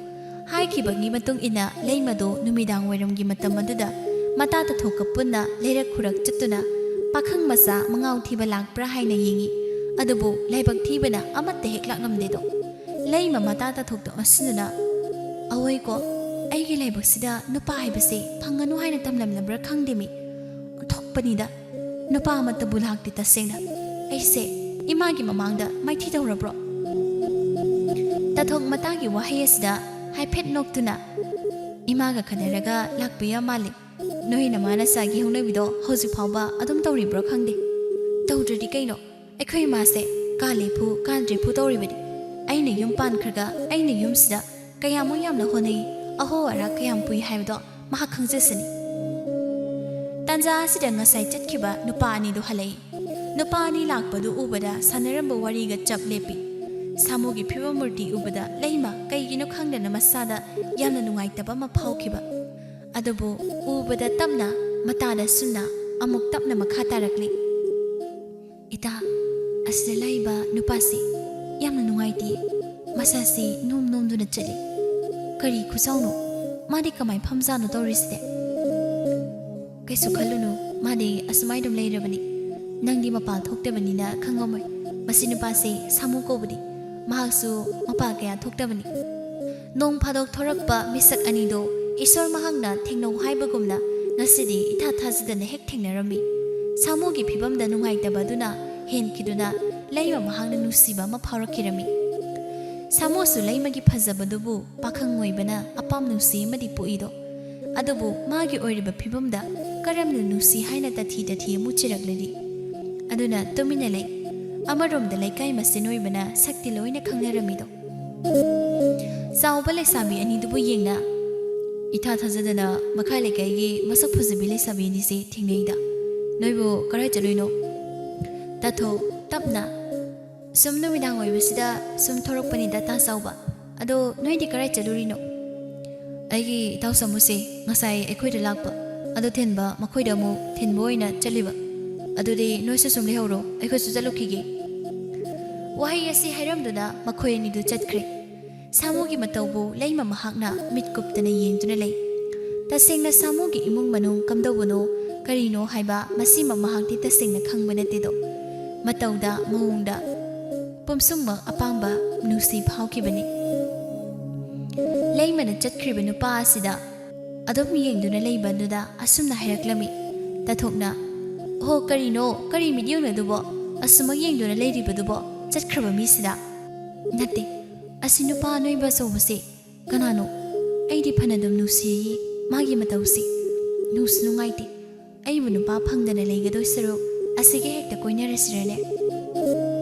ꯍꯥꯏꯈꯤꯕꯒꯤ ꯃꯇꯨꯡ ꯏꯟꯅ ꯂꯩꯃꯗꯨ ꯅꯨꯃꯤꯗꯥꯡ ꯋꯥꯏꯔꯝꯒꯤ ꯃꯇꯝ ꯑꯗꯨꯗ ꯃꯇꯥ ꯇꯥꯊꯣꯛꯀ ꯄꯨꯟꯅ ꯂꯩꯔꯛ ꯈꯨꯔꯛ ꯆꯠꯇꯨꯅ ꯄꯥꯈꯪ ꯃꯆꯥ ꯃꯉꯥꯎ ꯊꯤꯕ ꯂꯥꯛꯄ꯭ꯔꯥ ꯍꯥꯏꯅ ꯌꯦꯡꯉꯤ꯫ ꯑꯗꯨꯕꯨ ꯂꯥꯏꯕꯛ ꯊꯤꯕꯅ ꯑꯃꯠꯇ ꯍꯦꯛ ꯂꯥꯛꯂꯝꯗꯦꯗꯣ꯫ ꯂꯩꯃ ꯃꯇꯥ ꯇꯥꯊꯣꯛꯇ ꯑꯣꯟꯁꯤꯟꯗꯨꯅ, "ꯑꯋꯣꯏꯀꯣ, ꯑꯩꯒꯤ ꯂꯥꯏꯕꯛꯁꯤꯗ ꯅꯨꯄꯥ ꯍꯥꯏꯕꯁꯦ ꯐꯪꯒꯅꯨ ꯍꯥꯏꯅ ꯇꯝꯂꯝꯂꯕ꯭ꯔꯥ ꯈꯪꯗꯦꯃꯤ꯫ ꯑꯣꯟꯊꯣꯛꯄꯅꯤꯗ, ꯅꯨꯄꯥ ꯑꯃꯠꯇꯕꯨ ꯂꯥꯛꯇꯦ ꯇꯁꯦꯡꯅ꯫ ꯑꯩꯁꯦ ꯏꯃꯥꯒꯤ ꯃꯃꯥꯡꯗ ꯃꯥꯏꯊꯤ ꯇꯧꯔꯕ꯭ꯔꯣ?" ꯇꯥꯊꯣꯛ ꯃꯇꯥꯒꯤ ꯋꯥꯍꯩ ꯑꯁꯤꯗ ꯍꯥꯏꯐꯦꯠ ꯅꯣꯛꯇꯨꯅ, "ꯏꯃꯥꯒ ꯈꯟꯅꯔꯒ ꯂꯥꯛꯄ ꯌꯥꯝ ꯃꯥꯜꯂꯤ꯫ ꯅꯣꯏ ꯅꯃꯥ ꯅꯆꯥꯒꯤ ꯍꯧꯅꯕꯤꯗꯣ ꯍꯧꯖꯤꯛ ꯐꯥꯎꯕ ꯑꯗꯨꯝ ꯇꯧꯔꯤꯕ꯭ꯔꯣ ꯈꯪꯗꯦ꯫ ꯇꯧꯗ꯭ꯔꯗꯤ ꯀꯩꯅꯣ? ꯑꯩꯈꯣꯏ ꯏꯃꯥꯁꯦ ꯀꯥꯂꯦꯐꯨ ꯀꯥꯟꯗ꯭ꯔꯦꯐꯨ ꯇꯧꯔꯤꯕꯅꯤ꯫ ꯑꯩꯅ ꯌꯨꯝ ꯄꯥꯟꯈ꯭ꯔꯒ ꯑꯩꯅ ꯌꯨꯝꯁꯤꯗ ꯀꯌꯥꯃꯨꯛ ꯌꯥꯝꯅ ꯍꯣꯠꯅꯩ, ꯑꯍꯣ ꯑꯔꯥꯛ ꯀꯌꯥꯝ ꯄꯨꯏ ꯍꯥꯏꯕꯗꯣ ꯃꯍꯥꯛ ꯈꯪꯖꯁꯅꯤ꯫" ꯇꯥꯟꯖꯥ ꯑꯁꯤꯗ ꯉꯁꯥꯏ ꯆꯠꯈꯤꯕ ꯅꯨꯄꯥ ꯑꯅꯤꯗꯨ ꯍꯜꯂꯛꯏ꯫ ꯅꯨꯄꯥ ꯑꯅꯤ ꯂꯥꯛꯄꯗꯨ ꯎꯕꯗ ꯁꯥꯟꯅꯔꯝꯕ ꯋꯥꯔꯤꯒ ꯆꯞ ꯂꯦꯞꯄꯤ꯫ ꯁꯥꯃꯨꯒꯤ ꯐꯤꯕꯝ ꯃꯨꯔꯇꯤ ꯎꯕꯗ ꯂꯩꯃ ꯀꯩꯒꯤꯅꯣ ꯈꯪꯗꯅ ꯃꯁꯥꯗ ꯌꯥꯝꯅ ꯅꯨꯡꯉꯥꯏꯇꯕ ꯑꯃ ꯐꯥꯎꯈꯤꯕ꯫ ꯑꯗꯨꯕꯨ ꯎꯕꯗ ꯇꯞꯅ ꯃꯇꯥꯗ ꯁꯨꯝꯅ ꯑꯃꯨꯛ ꯇꯞꯅ ꯃꯈꯥ ꯇꯥꯔꯛꯂꯤ꯫ "ꯏꯇꯥ, ꯑꯁꯤꯗ ꯂꯥꯛꯏꯕ ꯅꯨꯄꯥꯁꯤ ꯌꯥꯝꯅ ꯅꯨꯡꯉꯥꯏꯇꯦ꯫ ꯃꯁꯥꯁꯤ ꯅꯣꯝ ꯅꯣꯝꯗꯨꯅ ꯆꯠꯂꯤ꯫ ꯀꯔꯤ ꯈꯨꯆꯥꯎꯅꯣ? ꯃꯥꯗꯤ ꯀꯃꯥꯏ ꯐꯝꯖꯥꯠꯅꯣ ꯇꯧꯔꯤꯁꯤꯗꯤ?" "ꯀꯩꯁꯨ ꯈꯜꯂꯨꯅꯨ, ꯃꯥꯗꯤ ꯑꯁꯨꯃꯥꯏ ꯑꯗꯨꯝ ꯂꯩꯔꯕꯅꯤ꯫ ꯅꯪꯗꯤ ꯃꯄꯥꯟ ꯊꯣꯛꯇꯕꯅꯤꯅ ꯈꯪꯉꯝꯃꯣꯏ꯫ ꯃꯁꯤ ꯅꯨꯄꯥꯁꯤ ꯁꯥꯃꯨ ꯀꯧꯕꯅꯤ꯫ ꯃꯍꯥꯛꯁꯨ ꯃꯄꯥꯟ ꯀꯌꯥ ꯊꯣꯛꯇꯕꯅꯤ꯫ ꯅꯣꯡ ꯐꯥꯗꯣꯛ ꯊꯣꯔꯛꯄ ꯃꯤꯁꯛ ꯑꯅꯤꯗꯣ ꯏꯁꯣꯔ ꯃꯍꯥꯛꯅ ꯊꯦꯡꯅꯧ ꯍꯥꯏꯕꯒꯨꯝꯅ ꯉꯁꯤꯗꯤ ꯏꯊꯥ ꯊꯥꯖꯗꯅ ꯍꯦꯛ ꯊꯦꯡꯅꯔꯝꯃꯤ꯫" ꯁꯥꯃꯨꯒꯤ ꯐꯤꯕꯝꯗ ꯅꯨꯡꯉꯥꯏꯇꯕ ꯑꯗꯨꯅ ꯍꯦꯟꯈꯤꯗꯨꯅ ꯂꯩꯃ ꯃꯍꯥꯛꯅ ꯅꯨꯡꯁꯤꯕ ꯑꯃ ꯐꯥꯎꯔꯛꯈꯤꯔꯝꯃꯤ꯫ ꯁꯥꯃꯨꯁꯨ ꯂꯩꯃꯒꯤ ꯐꯖꯕꯗꯨꯕꯨ ꯄꯥꯈꯪ ꯑꯣꯏꯕꯅ ꯑꯄꯥꯝ ꯅꯨꯡꯁꯤ ꯑꯃꯗꯤ ꯄꯣꯛꯏꯗꯣ꯫ ꯑꯗꯨꯕꯨ ꯃꯥꯒꯤ ꯑꯣꯏꯔꯤꯕ ꯐꯤꯕꯝꯗ ꯀꯔꯝꯅ ꯅꯨꯡꯁꯤ ꯍꯥꯏꯅ ꯇꯊꯤ ꯇꯊꯤ ꯑꯃꯨꯛ ꯆꯤꯔꯛꯂꯗꯤ? ꯑꯗꯨꯅ ꯇꯨꯃꯤꯟꯅ ꯂꯩ꯫ ꯑꯃꯔꯣꯝꯗ ꯂꯩꯀꯥꯏ ꯃꯁꯦꯟ ꯑꯣꯏꯕꯅ ꯁꯛꯇꯤ ꯂꯣꯏꯅ ꯈꯪꯅꯔꯝꯃꯤꯗꯣ꯫ ꯆꯥꯎꯕ ꯂꯩꯁꯥꯕꯤ ꯑꯅꯤꯗꯨꯕꯨ ꯌꯦꯡꯅ ꯏꯊꯥ ꯊꯥꯖꯗꯅ ꯃꯈꯥ ꯂꯩꯀꯥꯏꯒꯤ ꯃꯁꯛ ꯐꯖꯕꯤ ꯂꯩꯁꯥꯕꯤ ꯑꯅꯤꯁꯤ ꯊꯦꯡꯅꯩꯗ꯫ "ꯅꯣꯏꯕꯨ ꯀꯔꯥꯏ ꯆꯠꯂꯨꯏꯅꯣ?" ꯇꯥꯊꯣꯛ ꯇꯞꯅ, "ꯁꯨꯝ ꯅꯨꯃꯤꯗꯥꯡ ꯑꯣꯏꯕꯁꯤꯗ ꯁꯨꯝ ꯊꯣꯔꯛꯄꯅꯤꯗ ꯇꯥ ꯆꯥꯎꯕ꯫ ꯑꯗꯣ ꯅꯣꯏꯗꯤ ꯀꯔꯥꯏ ꯆꯠꯂꯨꯔꯤꯅꯣ?" "ꯑꯩꯒꯤ ꯏꯇꯥꯎ ꯁꯥꯃꯨꯁꯦ ꯉꯁꯥꯏ ꯑꯩꯈꯣꯏꯗ ꯂꯥꯛꯄ, ꯑꯗꯨ ꯊꯤꯟꯕ ꯃꯈꯣꯏꯗ ꯑꯃꯨꯛ ꯊꯤꯟꯕ ꯑꯣꯏꯅ ꯆꯠꯂꯤꯕ꯫ ꯑꯗꯨꯗꯤ ꯅꯣꯏꯁꯨ ꯁꯨꯝ ꯂꯩꯍꯧꯔꯣ, ꯑꯩꯈꯣꯏꯁꯨ ꯆꯠꯂꯨꯈꯤꯒꯦ꯫" ꯋꯥꯍꯩ ꯑꯁꯤ ꯍꯥꯏꯔꯝꯗꯨꯅ ꯃꯈꯣꯏ ꯑꯅꯤꯗꯨ ꯆꯠꯈ꯭ꯔꯦ꯫ ꯁꯥꯃꯨꯒꯤ ꯃꯇꯧꯕꯨ ꯂꯩꯃ ꯃꯍꯥꯛꯅ ꯃꯤꯠ ꯀꯨꯞꯇꯅ ꯌꯦꯡꯗꯨꯅ ꯂꯩ꯫ ꯇꯁꯦꯡꯅ ꯁꯥꯃꯨꯒꯤ ꯏꯃꯨꯡ ꯃꯅꯨꯡ ꯀꯝꯗꯧꯕꯅꯣ, ꯀꯔꯤꯅꯣ ꯍꯥꯏꯕ ꯃꯁꯤꯃ ꯃꯍꯥꯛꯇꯤ ꯇꯁꯦꯡꯅ ꯈꯪꯕ ꯅꯠꯇꯦꯗꯣ꯫ ꯃꯇꯧꯗ, ꯃꯑꯣꯡꯗ ꯄꯨꯝꯁꯨꯝꯃꯛ ꯑꯄꯥꯝꯕ, ꯅꯨꯡꯁꯤ ꯐꯥꯎꯈꯤꯕꯅꯤ꯫ ꯂꯩꯃꯅ ꯆꯠꯈ꯭ꯔꯤꯕ ꯅꯨꯄꯥ ꯑꯁꯤꯗ ꯑꯗꯨꯝ ꯌꯦꯡꯗꯨꯅ ꯂꯩꯕꯗꯨꯗ ꯑꯁꯨꯝꯅ ꯍꯥꯏꯔꯛꯂꯝꯃꯤ ꯇꯥꯊꯣꯛꯅ, "ꯑꯣꯍꯣ, ꯀꯔꯤꯅꯣ, ꯀꯔꯤ ꯃꯤꯠꯌꯦꯡꯅꯣ ꯑꯗꯨꯕꯣ? ꯑꯁꯨꯃꯛ ꯌꯦꯡꯗꯨꯅ ꯂꯩꯔꯤꯕꯗꯨꯕꯣ? ꯆꯠꯈ꯭ꯔꯕ ꯃꯤꯁꯤꯗ?" "ꯅꯠꯇꯦ, ꯑꯁꯤ ꯅꯨꯄꯥ ꯑꯅꯣꯏꯕ ꯑꯆꯧꯕꯁꯦ ꯀꯅꯥꯅꯣ? ꯑꯩꯗꯤ ꯐꯅꯗꯨꯝ ꯅꯨꯡꯁꯤꯌꯦ ꯃꯥꯒꯤ ꯃꯇꯧꯁꯤ꯫ ꯅꯨꯡꯁꯨ ꯅꯨꯡꯉꯥꯏꯇꯦ꯫ ꯑꯩꯕꯨ ꯅꯨꯄꯥ ꯐꯪꯗꯅ ꯂꯩꯒꯗꯣꯏ ꯁꯔꯨꯛ ꯑꯁꯤꯒ ꯍꯦꯛꯇ ꯀꯣꯏꯅꯔꯁꯤꯔꯅꯦ?"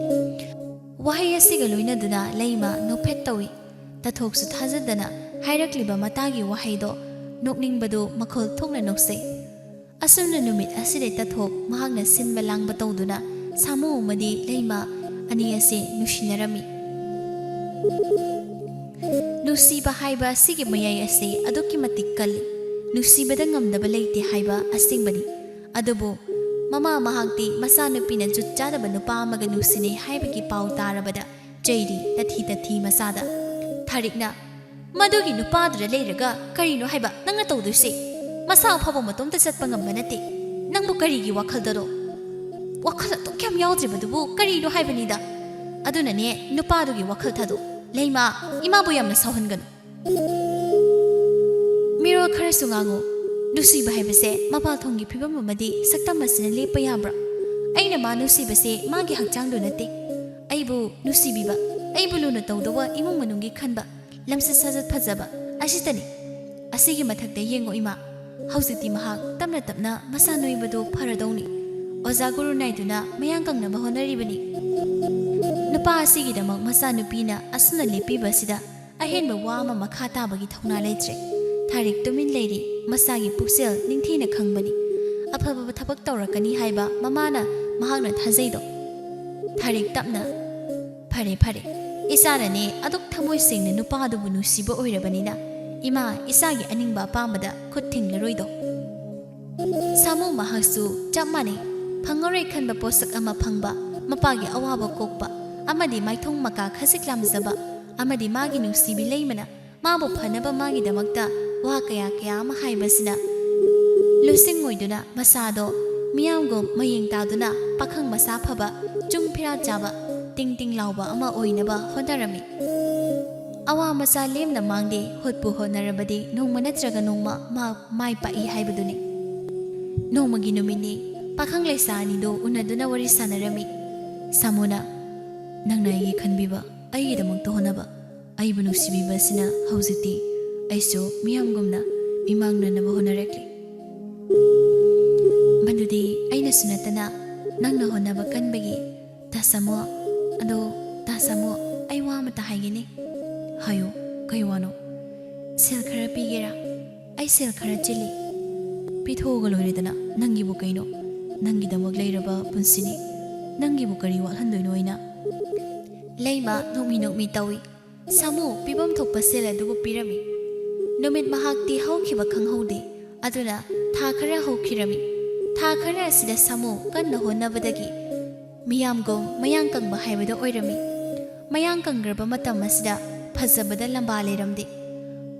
ꯋꯥꯍꯩ ꯑꯁꯤꯒ ꯂꯣꯏꯅꯗꯨꯅ ꯂꯩꯃ ꯅꯣꯛꯐꯦꯠ ꯇꯧꯏ꯫ ꯇꯥꯊꯣꯛꯁꯨ ꯊꯥꯖꯗꯅ ꯍꯥꯏꯔꯛꯂꯤꯕ ꯃꯇꯥꯒꯤ ꯋꯥꯍꯩꯗꯣ ꯅꯣꯛꯅꯤꯡꯕꯗꯨ ꯃꯈꯣꯜ ꯊꯣꯛꯅ ꯅꯣꯛꯆꯩ꯫ ꯑꯁꯨꯝꯅ ꯅꯨꯃꯤꯠ ꯑꯁꯤꯗ ꯇꯥꯊꯣꯛ ꯃꯍꯥꯛꯅ ꯁꯤꯟꯕ ꯂꯥꯡꯕ ꯇꯧꯗꯨꯅ ꯁꯥꯃꯨ ꯑꯃꯗꯤ ꯂꯩꯃ ꯑꯅꯤ ꯑꯁꯤ ꯅꯨꯡꯁꯤꯅꯔꯝꯃꯤ꯫ ꯅꯨꯡꯁꯤꯕ ꯍꯥꯏꯕ ꯑꯁꯤꯒꯤ ꯃꯌꯥꯏ ꯑꯁꯤ ꯑꯗꯨꯛꯀꯤ ꯃꯇꯤꯛ ꯀꯜꯂꯤ꯫ ꯅꯨꯡꯁꯤꯕꯗ ꯉꯝꯗꯕ ꯂꯩꯇꯦ ꯍꯥꯏꯕ ꯑꯁꯦꯡꯕꯅꯤ꯫ ꯑꯗꯨꯕꯨ ꯃꯃꯥ ꯃꯍꯥꯛꯇꯤ ꯃꯆꯥꯅꯨꯄꯤꯅ ꯖꯨꯠ ꯆꯥꯗꯕ ꯅꯨꯄꯥ ꯑꯃꯒ ꯅꯨꯡꯁꯤꯅꯩ ꯍꯥꯏꯕꯒꯤ ꯄꯥꯎ ꯇꯥꯔꯕꯗ ꯆꯩꯔꯤ ꯇꯊꯤ ꯇꯊꯤ ꯃꯆꯥꯗ꯫ ꯊꯥꯔꯤꯛꯅ, "ꯃꯗꯨꯒꯤ ꯅꯨꯄꯥꯗꯨꯗ ꯂꯩꯔꯒ ꯀꯔꯤꯅꯣ ꯍꯥꯏꯕ ꯅꯪꯅ ꯇꯧꯗꯣꯏꯁꯦ? ꯃꯁꯥ ꯐꯥꯎꯕ ꯃꯇꯣꯝꯇ ꯆꯠꯄ ꯉꯝꯕ ꯅꯠꯇꯦ꯫ ꯅꯪꯕꯨ ꯀꯔꯤꯒꯤ ꯋꯥꯈꯜꯗꯅꯣ? ꯋꯥꯈꯜ ꯑꯗꯨꯛ ꯌꯥꯝ ꯌꯥꯎꯗ꯭ꯔꯤꯕꯗꯨꯕꯨ ꯀꯔꯤꯅꯣ ꯍꯥꯏꯕꯅꯤꯗ꯫ ꯑꯗꯨꯅꯅꯦ, ꯅꯨꯄꯥꯗꯨꯒꯤ ꯋꯥꯈꯜ ꯊꯥꯗꯣꯛ꯫ ꯂꯩꯃ, ꯏꯃꯥꯕꯨ ꯌꯥꯝꯅ ꯁꯥꯎꯍꯟꯒꯅꯨ꯫ ꯃꯤꯔꯣꯜ ꯈꯔꯁꯨ ꯉꯥꯡꯉꯨ꯫ ꯅꯨꯡꯁꯤꯕ ꯍꯥꯏꯕꯁꯦ ꯃꯄꯥꯜ ꯊꯣꯡꯒꯤ ꯐꯤꯕꯝ ꯑꯃꯗꯤ ꯁꯛꯇꯝ ꯑꯁꯤꯅ ꯂꯦꯞꯄ ꯌꯥꯕ꯭ꯔꯥ? ꯑꯩꯅ ꯃꯥ ꯅꯨꯡꯁꯤꯕꯁꯦ ꯃꯥꯒꯤ ꯍꯛꯆꯥꯡꯗꯨ ꯅꯠꯇꯦ꯫ ꯑꯩꯕꯨ ꯅꯨꯡꯁꯤꯕꯤꯕ, ꯑꯩꯕꯨ ꯂꯨꯅ ꯇꯧꯗꯧꯕ ꯏꯃꯨꯡ ꯃꯅꯨꯡꯒꯤ ꯈꯟꯕ, ꯂꯝꯆꯠ ꯁꯥꯖꯠ ꯐꯖꯕ ꯑꯁꯤꯇꯅꯤ꯫ ꯑꯁꯤꯒꯤ ꯃꯊꯛꯇ ꯌꯦꯡꯉꯨ ꯏꯃꯥ, ꯍꯧꯖꯤꯛꯇꯤ ꯃꯍꯥꯛ ꯇꯞꯅ ꯇꯞꯅ ꯃꯁꯥ ꯅꯣꯏꯕꯗꯨ ꯐꯔꯗꯧꯅꯤ꯫ ꯑꯣꯖꯥ ꯒꯨꯔꯨ ꯅꯥꯏꯗꯨꯅ ꯃꯌꯥꯡ ꯀꯪꯅꯕ ꯍꯣꯠꯅꯔꯤꯕꯅꯤ꯫ ꯅꯨꯄꯥ ꯑꯁꯤꯒꯤꯗꯃꯛ ꯃꯆꯥꯅꯨꯄꯤꯅ ꯑꯁꯨꯝꯅ ꯂꯦꯞꯄꯤꯕ ꯑꯁꯤꯗ ꯑꯍꯦꯟꯕ ꯋꯥ ꯑꯃ ꯃꯈꯥ ꯇꯥꯕꯒꯤ ꯊꯧꯅꯥ ꯂꯩꯇ꯭ꯔꯦ꯫ ꯊꯥꯔꯤꯛ ꯇꯨꯃꯤꯟ ꯂꯩꯔꯤ꯫ ꯃꯁꯥꯒꯤ ꯄꯨꯛꯆꯦꯜ ꯅꯤꯡꯊꯤꯅ ꯈꯪꯕꯅꯤ꯫ ꯑꯐꯕ ꯊꯕꯛ ꯇꯧꯔꯛꯀꯅꯤ ꯍꯥꯏꯕ ꯃꯃꯥꯅ ꯃꯍꯥꯛꯅ ꯊꯥꯖꯩꯗꯣ꯫ ꯊꯥꯔꯤꯛ ꯇꯞꯅ, "ꯐꯔꯦ, ꯐꯔꯦ꯫ ꯏꯆꯥꯅꯅꯦ ꯑꯗꯨꯛ ꯊꯃꯣꯏ ꯁꯦꯡꯅ ꯅꯨꯄꯥꯗꯨꯕꯨ ꯅꯨꯡꯁꯤꯕ ꯑꯣꯏꯔꯕꯅꯤꯅ, ꯏꯃꯥ ꯏꯆꯥꯒꯤ ꯑꯅꯤꯡꯕ ꯑꯄꯥꯝꯕꯗ ꯈꯨꯠ ꯊꯤꯡꯂꯔꯣꯏꯗꯣ"꯫ ꯁꯥꯃꯨ ꯃꯍꯥꯛꯁꯨ ꯆꯞ ꯃꯥꯟꯅꯩ꯫ ꯐꯪꯉꯔꯣꯏ ꯈꯟꯕ ꯄꯣꯠꯁꯛ ꯑꯃ ꯐꯪꯕ, ꯃꯄꯥꯒꯤ ꯑꯋꯥꯕ ꯀꯣꯛꯄ, ꯑꯃꯗꯤ ꯃꯥꯏꯊꯣꯡ ꯃꯀꯥ ꯈꯖꯤꯛ ꯂꯥꯝꯖꯕ, ꯑꯃꯗꯤ ꯃꯥꯒꯤ ꯅꯨꯡꯁꯤꯕꯤ ꯂꯩꯃꯅ ꯃꯥꯕꯨ ꯐꯅꯕ ꯃꯥꯒꯤꯗꯃꯛꯇ ꯋꯥ ꯀꯌꯥ ꯀꯌꯥ ꯑꯃ ꯍꯥꯏꯕꯁꯤꯅ ꯂꯨꯁꯤꯡ ꯑꯣꯏꯗꯨꯅ ꯃꯁꯥꯗꯣ ꯃꯤꯌꯥꯝꯒꯨꯝ ꯃꯌꯦꯡ ꯇꯥꯗꯨꯅ ꯄꯥꯈꯪ ꯃꯁꯥ ꯐꯕ, ꯆꯨꯡ ꯐꯤꯔꯥ ꯆꯥꯕ, ꯇꯤꯡ ꯇꯤꯡ ꯂꯥꯎꯕ ꯑꯃ ꯑꯣꯏꯅꯕ ꯍꯣꯠꯅꯔꯝꯃꯤ꯫ ꯑꯋꯥ ꯃꯆꯥ ꯂꯦꯝꯅ ꯃꯥꯡꯗꯦ, ꯍꯣꯠꯄꯨ ꯍꯣꯠꯅꯔꯕꯗꯤ ꯅꯣꯡꯃ ꯅꯠꯇ꯭ꯔꯒ ꯅꯣꯡꯃ ꯃꯥ ꯃꯥꯏ ꯄꯥꯛꯏ ꯍꯥꯏꯕꯗꯨꯅꯤ꯫ ꯅꯣꯡꯃꯒꯤ ꯅꯨꯃꯤꯠꯅꯤ꯫ ꯄꯥꯈꯪ ꯂꯩꯁꯥ ꯑꯅꯤꯗꯨ ꯎꯅꯗꯨꯅ ꯋꯥꯔꯤ ꯁꯥꯟꯅꯔꯝꯃꯤ꯫ ꯁꯥꯃꯨꯅ, "ꯅꯪꯅ ꯑꯩꯒꯤ ꯈꯟꯕꯤꯕ, ꯑꯩꯒꯤꯗꯃꯛꯇ ꯍꯣꯠꯅꯕ, ꯑꯩꯕꯨ ꯅꯨꯡꯁꯤꯕꯤꯕ ꯑꯁꯤꯅ ꯍꯧꯖꯤꯛꯇꯤ ꯑꯩꯁꯨ ꯃꯤꯌꯥꯝꯒꯨꯝꯅ ꯃꯤꯃꯥꯡꯅꯅꯕ ꯍꯣꯠꯅꯔꯛꯂꯤ꯫ ꯃꯗꯨꯗꯤ ꯑꯩꯅꯁꯨ ꯅꯠꯇꯅ ꯅꯪꯅ ꯍꯣꯠꯅꯕ ꯀꯟꯕꯒꯤ꯫ ꯇꯥ ꯁꯥꯃꯨ, ꯑꯗꯣ ꯇꯥ ꯁꯥꯃꯨ, ꯑꯩ ꯋꯥ ꯑꯃꯇ ꯍꯥꯏꯒꯦꯅꯦ"꯫ "ꯍꯥꯏꯌꯨ, ꯀꯩ ꯋꯥꯅꯣ?" "ꯁꯦꯜ ꯈꯔ ꯄꯤꯒꯦꯔꯥ? ꯑꯩ ꯁꯦꯜ ꯈꯔ ꯆꯤꯜꯂꯤ"꯫ "ꯄꯤꯊꯣꯛꯑꯒ ꯂꯣꯏꯔꯦꯗꯅ, ꯅꯪꯒꯤꯕꯨ ꯀꯩꯅꯣ? ꯅꯪꯒꯤꯗꯃꯛ ꯂꯩꯔꯕ ꯄꯨꯟꯁꯤꯅꯤ, ꯅꯪꯒꯤꯕꯨ ꯀꯔꯤ ꯋꯥꯠꯍꯟꯗꯣꯏꯅꯣ ꯑꯩꯅ?" ꯂꯩꯃ ꯅꯣꯛꯃꯤ ꯅꯣꯛꯃꯤ ꯇꯧꯏ꯫ ꯁꯥꯃꯨ ꯄꯤꯐꯝ ꯊꯣꯛꯄ ꯁꯦꯜ ꯑꯗꯨꯕꯨ ꯄꯤꯔꯝꯃꯤ꯫ ꯅꯨꯃꯤꯠ ꯃꯍꯥꯛꯇꯤ ꯍꯧꯈꯤꯕ ꯈꯪꯍꯧꯗꯦ꯫ ꯑꯗꯨꯅ ꯊꯥ ꯈꯔ ꯍꯧꯈꯤꯔꯝꯃꯤ꯫ ꯊꯥ ꯈꯔ ꯑꯁꯤꯗ ꯁꯥꯃꯨ ꯀꯟꯅ ꯍꯣꯠꯅꯕꯗꯒꯤ ꯃꯤꯌꯥꯝꯒꯨꯝ ꯃꯌꯥꯡ ꯀꯪꯕ ꯍꯥꯏꯕꯗꯨ ꯑꯣꯏꯔꯝꯃꯤ꯫ ꯃꯌꯥꯡ ꯀꯪꯈ꯭ꯔꯕ ꯃꯇꯝ ꯑꯁꯤꯗ ꯐꯖꯕꯗ ꯂꯝꯕꯥ ꯂꯩꯔꯝꯗꯦ꯫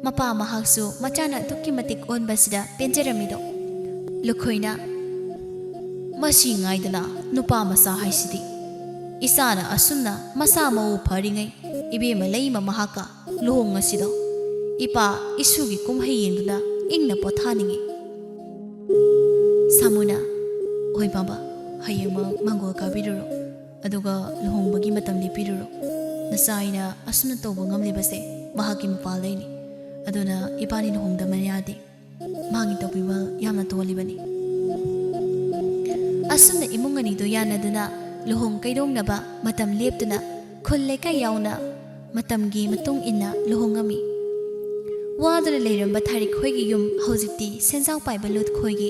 ꯃꯄꯥ ꯃꯍꯥꯛꯁꯨ ꯃꯆꯥꯅ ꯑꯗꯨꯛꯀꯤ ꯃꯇꯤꯛ ꯑꯣꯟꯕꯁꯤꯗ ꯄꯦꯟꯖꯔꯝꯃꯤꯗꯣ꯫ ꯂꯨꯈꯣꯏꯅ, "ꯃꯁꯤ ꯉꯥꯏꯗꯅ ꯅꯨꯄꯥ ꯃꯆꯥ ꯍꯥꯏꯁꯤꯗꯤ꯫ ꯏꯆꯥꯅ ꯑꯁꯨꯝꯅ ꯃꯁꯥ ꯃꯎ ꯐꯔꯤꯉꯩ ꯏꯕꯦꯝꯃ ꯂꯩꯃ ꯃꯍꯥꯛꯀ ꯂꯨꯍꯣꯡꯉꯁꯤꯗꯣ꯫ ꯏꯄꯥ ꯏꯁꯨꯒꯤ ꯀꯨꯝꯍꯩ ꯌꯦꯡꯗꯨꯅ ꯏꯪꯅ ꯄꯣꯊꯥꯅꯤꯡꯉꯤ"꯫ ꯁꯥꯃꯨꯅ, "ꯍꯣꯏ ꯄꯥꯕ, ꯍꯌꯦꯡꯃꯛ ꯃꯥꯡꯒꯣꯜ ꯀꯥꯕꯤꯔꯨꯔꯣ, ꯑꯗꯨꯒ ꯂꯨꯍꯣꯡꯕꯒꯤ ꯃꯇꯝ ꯂꯦꯞꯄꯤꯔꯨꯔꯣ꯫ ꯅꯆꯥ ꯑꯩꯅ ꯑꯁꯨꯝꯅ ꯇꯧꯕ ꯉꯝꯂꯤꯕꯁꯦ ꯃꯍꯥꯛꯀꯤ ꯃꯄꯥꯜꯗꯩꯅꯤ꯫ ꯑꯗꯨꯅ ꯏꯕꯥꯅꯤ ꯂꯨꯍꯣꯡꯗꯕ ꯌꯥꯗꯦ꯫ ꯃꯥꯒꯤ ꯇꯧꯕꯤꯃꯜ ꯌꯥꯝꯅ ꯇꯣꯜꯂꯤꯕꯅꯤ"꯫ ꯑꯁꯨꯝꯅ ꯏꯃꯨꯡ ꯑꯅꯤꯗꯨ ꯌꯥꯅꯗꯨꯅ ꯂꯨꯍꯣꯡ ꯀꯩꯗꯣꯡꯅꯕ ꯃꯇꯝ ꯂꯦꯞꯇꯨꯅ ꯈꯨꯜ ꯂꯩꯀꯥꯏ ꯌꯥꯎꯅ ꯃꯇꯝꯒꯤ ꯃꯇꯨꯡ ꯏꯟꯅ ꯂꯨꯍꯣꯡꯉꯝꯃꯤ꯫ ꯋꯥꯗꯨꯅ ꯂꯩꯔꯝꯕ ꯊꯥꯔꯤꯛ ꯈꯣꯏꯒꯤ ꯌꯨꯝ ꯍꯧꯖꯤꯛꯇꯤ ꯁꯦꯟꯖꯥꯎ ꯄꯥꯏꯕ ꯂꯨꯠ ꯈꯣꯏꯒꯤ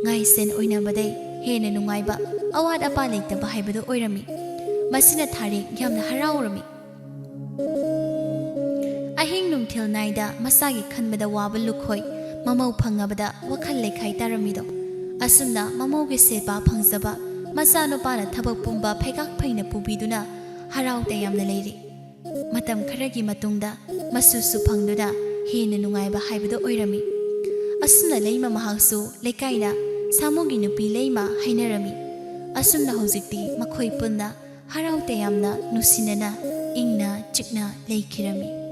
ꯉꯥꯏꯁꯦꯟ ꯑꯣꯏꯅꯕꯗꯩ ꯍꯦꯟꯅ ꯅꯨꯡꯉꯥꯏꯕ, ꯑꯋꯥꯠ ꯑꯄꯥ ꯂꯩꯇꯕ ꯍꯥꯏꯕꯗꯨ ꯑꯣꯏꯔꯝꯃꯤ꯫ ꯃꯁꯤꯅ ꯊꯥꯔꯤꯛ ꯌꯥꯝꯅ ꯍꯔꯥꯎꯔꯝꯃꯤ꯫ ꯑꯍꯤꯡ ꯅꯨꯡꯊꯤꯜ ꯅꯥꯏꯗ ꯃꯁꯥꯒꯤ ꯈꯟꯕꯗ ꯋꯥꯕ ꯂꯨꯈꯣꯏ ꯃꯃꯧ ꯐꯪꯉꯕꯗ ꯋꯥꯈꯜ ꯂꯩꯈꯥꯏ ꯇꯥꯔꯝꯃꯤꯗꯣ꯫ ꯑꯁꯨꯝꯅ ꯃꯃꯧꯒꯤ ꯁꯦꯕꯥ ꯐꯪꯖꯕ ꯃꯆꯥꯅꯨꯄꯥꯅ ꯊꯕꯛ ꯄꯨꯝꯕ ꯐꯩꯒꯥꯛ ꯐꯩꯅ ꯄꯨꯕꯤꯗꯨꯅ ꯍꯔꯥꯎ ꯇꯌꯥꯝꯅ ꯂꯩꯔꯤ꯫ ꯃꯇꯝ ꯈꯔꯒꯤ ꯃꯇꯨꯡꯗ ꯃꯁꯨꯁꯨ ꯐꯪꯗꯨꯅ ꯍꯦꯟꯅ ꯅꯨꯡꯉꯥꯏꯕ ꯍꯥꯏꯕꯗꯨ ꯑꯣꯏꯔꯝꯃꯤ꯫ ꯑꯁꯨꯝꯅ ꯂꯩꯃ ꯃꯍꯥꯛꯁꯨ ꯂꯩꯀꯥꯏꯅ ꯁꯥꯃꯨꯒꯤ ꯅꯨꯄꯤ ꯂꯩꯃ ꯍꯥꯏꯅꯔꯝꯃꯤ꯫ ꯑꯁꯨꯝꯅ ꯍꯧꯖꯤꯛꯇꯤ ꯃꯈꯣꯏ ꯄꯨꯟꯅ ꯍꯔꯥꯎ ꯇꯌꯥꯝꯅ ꯅꯨꯡꯁꯤꯅꯅ ꯏꯪꯅ ꯆꯤꯛꯅ ꯂꯩꯈꯤꯔꯝꯃꯤ꯫